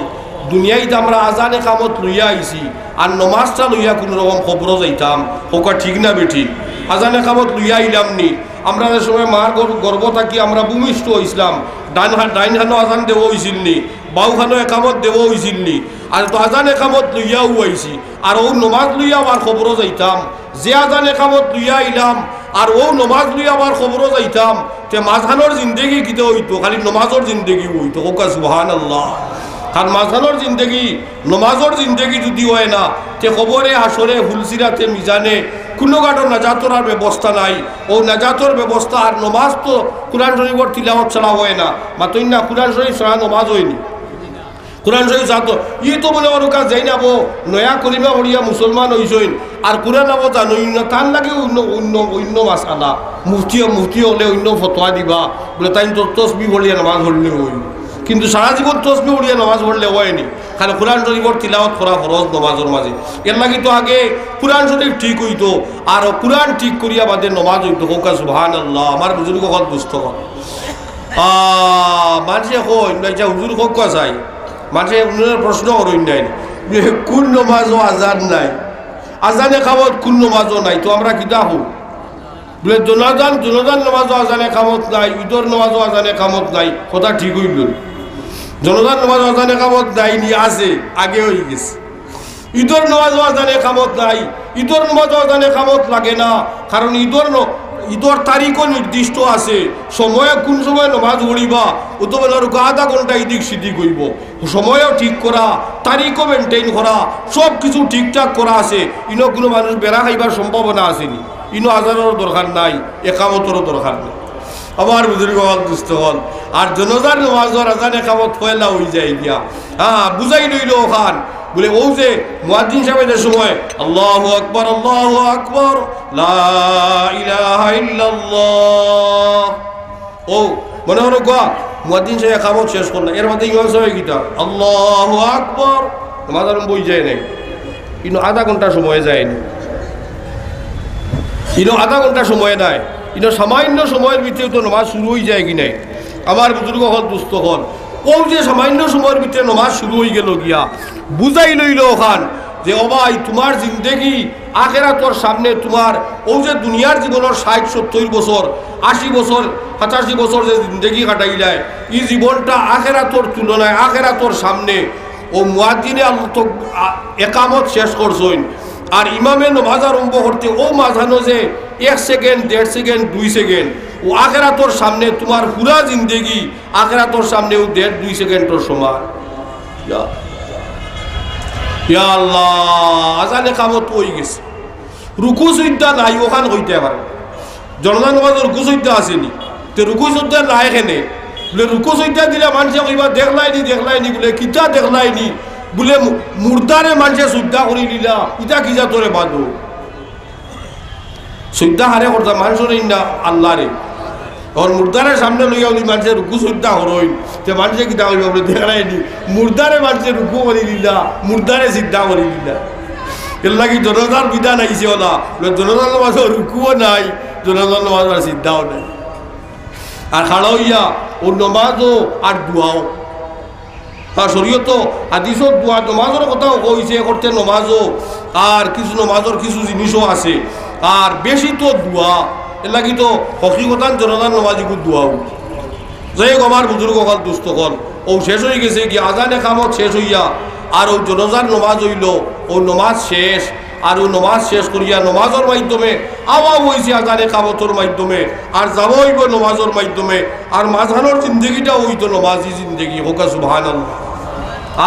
দুনিয়াইত আমরা আজান একামত লইয়া আইছি, আর নমাজটা লইয়া কুনু রকম কবরো যাইতাম, কউক্কা ঠিক না বেঠিক? আজান একামত লইয়া আইলাম নি? আমরা যে সময় মার গর-, গর্ভ থাকি আমরা ভূমিষ্ঠ অইছলাম, ডাইন হা-, ডাইন কানো আজান দেওয়া অইছিল নি, বাউ কানো একামত দেওয়া অইছিল নি? আর তো আজান একামত লইয়াউ আইছি, আর অউ নমাজ লইয়া আবার কবরো যাইতাম। যে আজান একামত লইয়া আইলাম, আর অউ নমাজ লইয়া আবার কবরো যাইতাম, তে মাঝখানোর জিন্দেগি কিতা অইতো? খালি নমাজর জিন্দেগি অইতো। কউক্কা সুবহানাল্লাহ। কারণ মাঝখানোর জিন্দেগি, নমাজর জিন্দেগি যুদি অয় না, তে কবরে হাশরে ফুলসিরাতে মিজানে কুনু গাটর নাজাতর আর ব্যবস্থা নাই। অউ নাজাতর ব্যবস্থা আর নমাজ তো কুরআন শরিফর তিলাওত ছাড়া অয় না। মাতইন না, কুরআন শরিফ ছাড়া নমাজ অয়নি। কুরআন শরিফ ছাড়া তো, ই তো মনে করউক্কা যাইন আবো, নয়া কলিমা পড়িয়া মুসলমান অইছইন, আর কুরআন আবো জানইন না, তান লাগি অইন্য, অইন্য, অইন্য মাসআলা। মুফতি, মুফতি অকলে অইন্য ফতোয়া দিবা, বুলে তাইন তো তসবি পড়িয়া নামাজ পড়লে অয়, কিন্তু সারা জীবন তসবি পড়িয়া নামাজ পড়লে অয়নি। কারণ কুরআন শরিফর তিলাওত করা ফরজ নমাজর মাঝে। এরলাগি তো আগে কুরআন শরিফ ঠিক অইতো, আর কুরআন ঠিক করিয়া বাদে নমাজ অইতো। কউক্কা সুবহানাল্লাহ। আমার বুজুর্গ অকল, দুস্ত অকল, আ, মানষে কইন, "আইচ্ছা, হুজুর কউক্কা চাই।" মানষে হুজুররে প্রশ্ন করইন নায়, বুলে, "কুন নমাজো আজান নাই? আজান একামত কুন নমাজো নাই? তো আমরা কিতা কই?" বুলে, "জনাজান, জনাজান নমাজো আজান একামত নাই, ইদর নমাজো আজান একামত নাই।" কথা ঠিক অইলো নি? জনাজান নমাজো আজান একামত নাই নি? আছে, আগে অইগেছে। ইদর নমাজো আজান একামত নাই, ইদর নমাজো আজান একামত লাগে না, কারণ ইদর ন-, ইদর তারিখও নির্দিষ্ট আছে, সময়ে কুন সময় নমাজ পড়িবা, অউ তো বুলে আরো আধা ঘন্টা ইদিক সিদিক অইবো। সময়ও ঠিক করা, তারিখও maintain করা, সব কিছু ঠিকঠাক করা আছে। ইনো কুনু মানুষ বেড়া খাইবার সম্ভাবনা আছে নি? ইনো আজানরও দরকার নাই, একামতরও দরকার নাই। আমার বুজুর্গ অকল, দুস্ত অকল, আর জনাজার নমাজর আজান একামত পয়লা অইযায় গিয়া। হ্যাঁ, বুঝাই লইলো অখান। বুলে, অউ যে মুয়াজ্জিন সাবে যে সময় "আল্লাহু আকবার, আল্লাহু আকবার, লা ইলাহা ইল্লাল্লাহ", অউ মনে করউক্কা মুয়াজ্জিন সাবে একামত শেষ করলা, এরমাঝে ইমাম সাবে কিতা, "আল্লাহু আকবার", নমাজ আরম্ভ অইযায় নাই। ইনো আধা ঘন্টা সময় যায়নি, ইনো আধা ঘন্টা সময় নাই, ইনো সামান্য সময়র ভিতরে তো নমাজ শুরু অইযায় কি নাই? আমার বুজুর্গ অকল, দুস্ত অকল, অউ যে সামান্য সময়র ভিতরে নমাজ শুরু অইগেলো গিয়া, বুঝাই লইলো অখান যে, "ও ভাই, তুমার জিন্দেগি আখেরাতর সামনে, তুমার অউ যে দুনিয়ার জীবনর ষাইট সত্তইর বছর, আশি বছর, পঁচাশি বছর যে জিন্দেগি কাটাইলায়, ই জীবনটা আখেরাতর তুলনায়, আখেরাতর সামনে অউ মুয়াজ্জিনে আল-, তো, আ, একামত শেষ করছইন, আর ইমামে নমাজ আরম্ভ করতে অউ মাঝখানো যে এক সেকেন্ড, দেড় সেকেন্ড, দুই সেকেন্ড, অউ আখেরাতর সামনে তুমার পুরা জিন্দেগি আখেরাতর সামনে অউ দেড় দুই সেকেন্ডর সমান।" ইয়া, ইয়া আল্লাহ, আজান একামত অইগেছে, রুকু সইজদা নাই, অখান কইতে পারে। জনাজার নমাজো রুকু সইজদা আছে নি? তে রুকু সইজদা নাই কেনে? বুলে, রুকু সইজদা দিলে মানষে কইবা, "দেখলায় নি, দেখলায় নি", বুলে, "কিতা দেখলায় নি?" বুলে, "মু-, মুর্দারে মানষে সইজদা করি দিলা, ইটা কি জাতর ইবাদত?" সইজদা কারে করতা, মানষরে না আল্লাহরে? অখন মুর্দারে সামনে লইয়া যুদি মানষে রুকু সইজদা করইন, তে মানষে কিতা কইবা? বুলে, "দেখলায় নি, মুর্দারে মানষে রুকু করি দিলা, মুর্দারে সিজদা করি দিলা।" এরলাগি জনাজার বিধান আইছে অলা, বুলে, জনাজার নমাজো রুকুও নাই, জনাজার নমাজো আর সিজদাও নাই। আর খাড়া অইয়া অউ নমাজও আর দোয়াও। আর শরীয়তো হাদিসো দোয়া নমাজর কথাও কইছে, করতে নমাজও, আর কিছু নমাজর কিছু জিনিসও আছে, আর বেশি তো দোয়া। এরলাগি তো হকিকতান জনাজার নমাজ ইগু দোয়াও। যাই হোক, আমার বুজুর্গ অকল, দুস্ত অকল, অউ শেষ অইগেছে গিয়া, আজান একামত শেষ অইয়া, আর অউ জনাজার নমাজ অইলো, অউ নমাজ শেষ, আর অউ নমাজ শেষ করিয়া নমাজর মাধ্যমে আওয়া অইছে আজানে কামতর মাধ্যমে, আর যাওয়া অইবো নমাজর মাধ্যমে, আর মাঝখানর জিন্দেগিটা অইতো নমাজি জিন্দেগি। কউক্কা সুবহানাল্লাহ।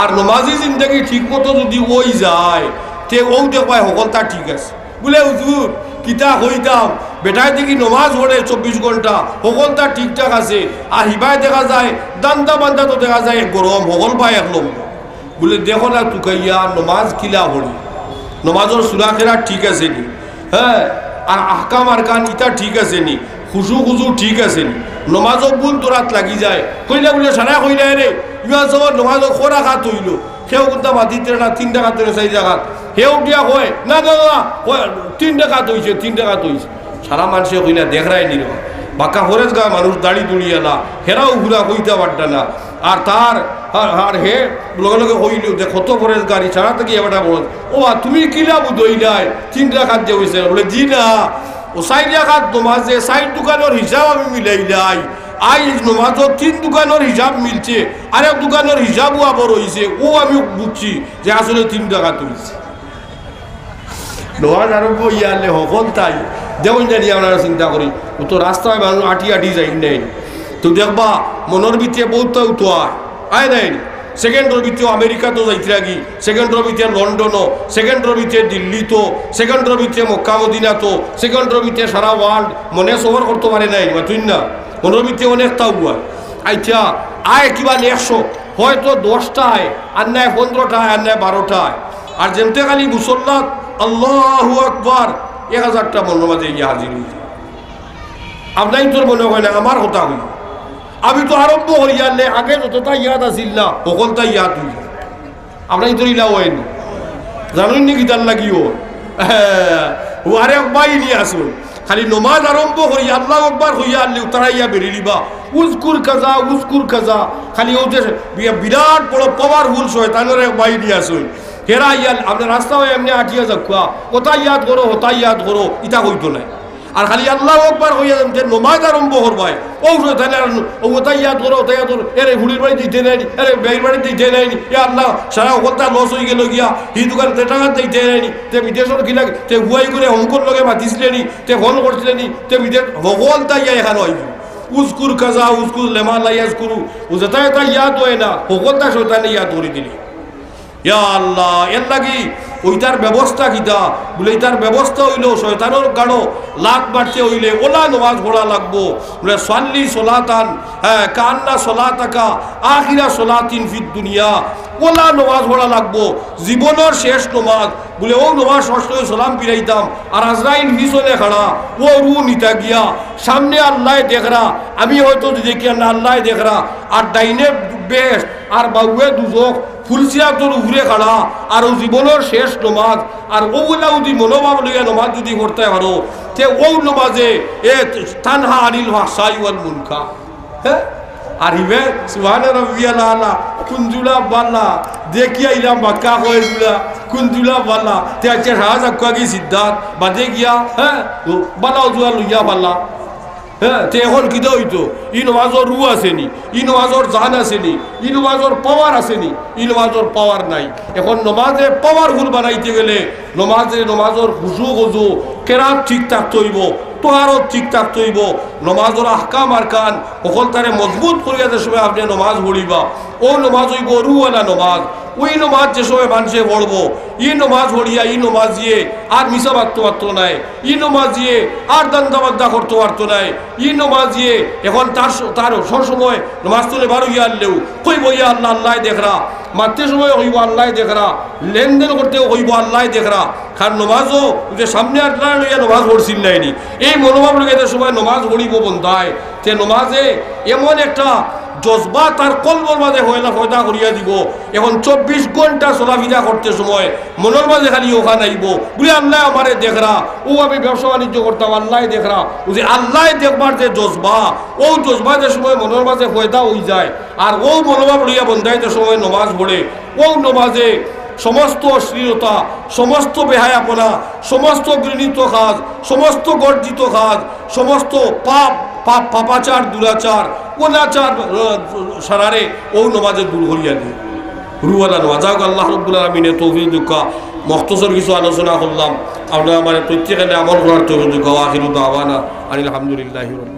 আর নমাজি জিন্দেগি ঠিক মতো যুদি অই যায়, তে অউ দেখবায় হকলতা ঠিক আছে। বুলে, "হুজুর, কিতা কইতাম, বেটায় দেখি নমাজ পড়ে চব্বিশ ঘন্টা, হকলতা ঠিকঠাক আছে, আর হিবায় দেখা যায়, দান্দা বান্দা তো দেখা যায় গরম, হকল পায় এক নম্বর।" বুলে, "দেখো না তুকাইয়া নমাজ কিলা পড়ি, নমাজর সুরা কেরাত ঠিক আছে নি, হ্যাঁ, আর আহকাম আরকান ইতা ঠিক আছে নি, খুশু খুজু ঠিক আছে নি, নমাজও ভুল তোরাত লাগি যায়।" কইলা বুলে, সারা কইলা রে, ইমান সবর নমাজও ক রাকাত অইলো, কেউ কুন্তা মাতিতে না, তিন রাকাত অইলো, চাইর রাকাত। হে উঠিয়া কয়, "না, না, না, কয়, তিন রাকাত অইছে, তিন রাকাত অইছে।" সারা মানষে কইলা, "দেখরায় নি রে বা, বাক্কা পরেজগার মানুষ, দাড়ি দুড়ি আলা, হেরাও পুরা কইতা পারতা না।" আর তার, আর, আর হে লগে লগে কইলো যে, "কত পরেজগারি, সারা থাকি এবাটা পরেজ।" "ও বা, তুমি কিলা বুঝইলায় তিন রাকাত যে অইছে?" বুলে, "জি না, অউ চাইর রাকাত নমাজে চাইর দোকানর হিসাব আমি মিলাইলাই, আইজ নমাজও তিন দোকানর হিসাব মিলছে, আরেক দোকানর হিসাবও আবার অইছে, অউ আমি বুঝছি যে আসলে তিন রাকাত অইছে।" নমাজ আরম্ভ অইয়া আইলে হকলতায় দেখইন জানি আমরা চিন্তা করি, অউ তো রাস্তায় মানুষ আটি আটি যাইন নায়, তো দেখবা মনর ভিতরে বউততা উতোয়া আয় নায়। সেকেন্ডর ভিতরে আমেরিকাত যাইতরা গি, সেকেন্ডর ভিতরে লন্ডনও, সেকেন্ডর ভিতরে দিল্লিত, সেকেন্ডর ভিতরে মক্কা মদিনাত, সেকেন্ডর ভিতরে সারা world মনে সবর করতো পারে নায়, মাতইন না? মনর ভিতরে অনেকতা উয়া। আচ্ছা, আয় কিবা একশো, হয়তো দশটায়, আর নায় পনেরোটায়, আর নায় বারোটায়। আর যেমতে খালি মুসল্লাত আল্লাহু আকবার, এক হাজারটা মনর মাঝে গিয়া হাজির অইছে। আপনাইনতর মনে অয় না, আমার কথা কই। আমি তো আরম্ভ করিয়া আইলে আগে যততা ইয়াদ আছিল না, হকলতা ইয়াদ অইছে। আপনাইনতর ইলা অয় নি? জানইন নি কিতার লাগি অয়? অউ আরেক বাহিনী আছে, খালি নমাজ আরম্ভ করি, আল্লাহু আকবার কইয়া আইলে তারা ইয়া বেরিলিবা, "উজকুর কাজা, উজকুর কাজা।" খালি অউ যে বি-, বিরাট বড় powerful শয়তানর এক বাহিনী আছে, হেরা ইয়াল, আপনার রাস্তা অয় এমনে আটিয়া যাউক্কা, "অতা ইয়াদ করো, অতা ইয়াদ করো", ইতা কইতো নায়। আর খালি আল্লাহু আকবার কইয়া যেমতে নমাজ আরম্ভ করবায়, অউ শয়তানে আর অউ "অতা ইয়াদ করো, অতা ইয়াদ করো", এরে ফুড়ির বাড়ি দিতে নায় নি, এরে বেটির বাড়ি দিতে নায় নি, এ আল্লাহ, সারা হকলতা loss অইগেলো গিয়া, হি দোকান তে টাকা দিতে নায় নি, তে বিদেশর কিলা, তে হুয়াই করে হমকর লগে মাতিছিলে নি, তে ফোন করছিলে নি, তে বিদেশ হকলতা ইয়া এখানো আইবো। উজকুর কাজা, উজকুর লেমা লা ইয়াজকুরু, অউ যেতা এতা ইয়াদ অয় না, হকলতা শয়তানে ইয়াদ করি দিলি। ইয়া আল্লাহ, এর লাগি অইতার ব্যবস্থা কিতা? বুলে, ইতার ব্যবস্থা অইলো শয়তানর গাড়ো লাত মারতে অইলে অলা নমাজ পড়া লাগবো। বুলে, "সাল্লি সলাতান, হ্যাঁ, কান্না সলাতাকা আখিরা সলাতিন ফিদ দুনিয়া।" অলা নমাজ পড়া লাগবো, জীবনর শেষ নমাজ। বুলে, অউ নমাজ শেষ অইলে সালাম ফিরাইতাম, আর আজরাইল পিছনে খাড়া, অউ রুহ নিতা গিয়া, সামনে আল্লায় দেখরা, আমি হয়তো দেখিয়ার না, আল্লায় দেখরা, আর ডাইনে বেহেশত, আর বাউয়ে দুজখ, ফুলসিরাতর উপরে খাড়া, আর অউ জীবনর শেষ নমাজ, আর অউলা যুদি মনোভাব লইয়া নমাজ যুদি পড়তায় পারো, তে অউ নমাজে এ তানহা আনিল ফাহশাই ওয়াল মুনকার। হ্যাঁ? আর ইবে সুবহানা রাব্বিয়াল আলা, কুনজুলা বালা, দেখি আইলাম বাক্কা কয় জুলা, কুনজুলা বালা, তে আচ্ছা সারা যাউক্কা গি সিদ্ধাত, বাদে গিয়া, হ্যাঁ? তো বালা অজুয়া লইয়া বালা। হ্যাঁ, তে এখন কিতা অইতো? ই নমাজর রুহ আছে নি, ই নমাজর জান আছে নি, ই নমাজর power আছে নি, ই নমাজর power নাই। এখন নমাজে powerful বানাইতে গেলে নমাজে, নমাজর খুশু খুজু, কেরাত ঠিক থাকতে অইবো, তহারত ঠিক থাকতে অইবো। নমাজর আহকাম আরকান হকলতারে মজবুত করিয়া যে সময় আপনে নমাজ পড়িবা, অউ নমাজ অইবো রুহওয়ালা নমাজ। অউ নমাজ যে সময় মানষে পড়বো, ই নমাজ পড়িয়া ই নমাজিয়ে আর মিছা মাততো পারতো নায়, ই নমাজিয়ে আর ধান্দা বান্দা করতো পারতো নায়। ই নমাজিয়ে এখন তার স-, তার সব সময় নমাজ তনে বার অইয়া আইলেও কইবো, "ইয়া আল্লাহ, আল্লায় দেখরা।" মাততে সময় কইবো, "আল্লায় দেখরা।" লেনদেন করতেও কইবো, "আল্লায় দেখরা।" কারণ নমাজও যে সামনে আল্লায় লইয়া নমাজ পড়ছিল নায় নি। এই মনোভাব লইয়া যে সময় নমাজ পড়িবো বন্দায়, তে নমাজে এমন একটা জজবা তার কলবর মাঝে পয়লা পয়দা করিয়া দিবো। এখন চব্বিশ ঘন্টা চলাফিরা করতে সময় মনর মাঝে খালি অখান আইবো, বুলে, "আল্লায় আমারে দেখরা, অউ আমি ব্যবসা বাণিজ্য করতাম, আল্লায় দেখরা।" অউ যে আল্লায় দেখবার যে জজবা, অউ জজবা যে সময় মনর মাঝে পয়দা অইযায়, আর অউ মনোভাব লইয়া বন্দায় যে সময় নমাজ পড়ে, অউ নমাজে সমস্ত অশ্লীলতা, সমস্ত বেহায়াপনা, সমস্ত ঘৃণিত কাজ, সমস্ত গর্জিত কাজ, সমস্ত পাপ, পাপ, পাপাচার, দুরাচার, অনাচার, আহ, সারারে অউ নমাজে দূর করিয়া দেয়। হুরুওয়ালা নওয়া। যাউক, আল্লাহ রাব্বুল আলামিনে তৌফিক দেউক্কা। মখতসর কিছু আলোচনা করলাম, আপনারা আমারে প্রত্যেকে আমল করার তৌফিক দেউক্কা। ওয়া আখিরু দাওয়ানা আনিল হামদুলিল্লাহি রাব্বিল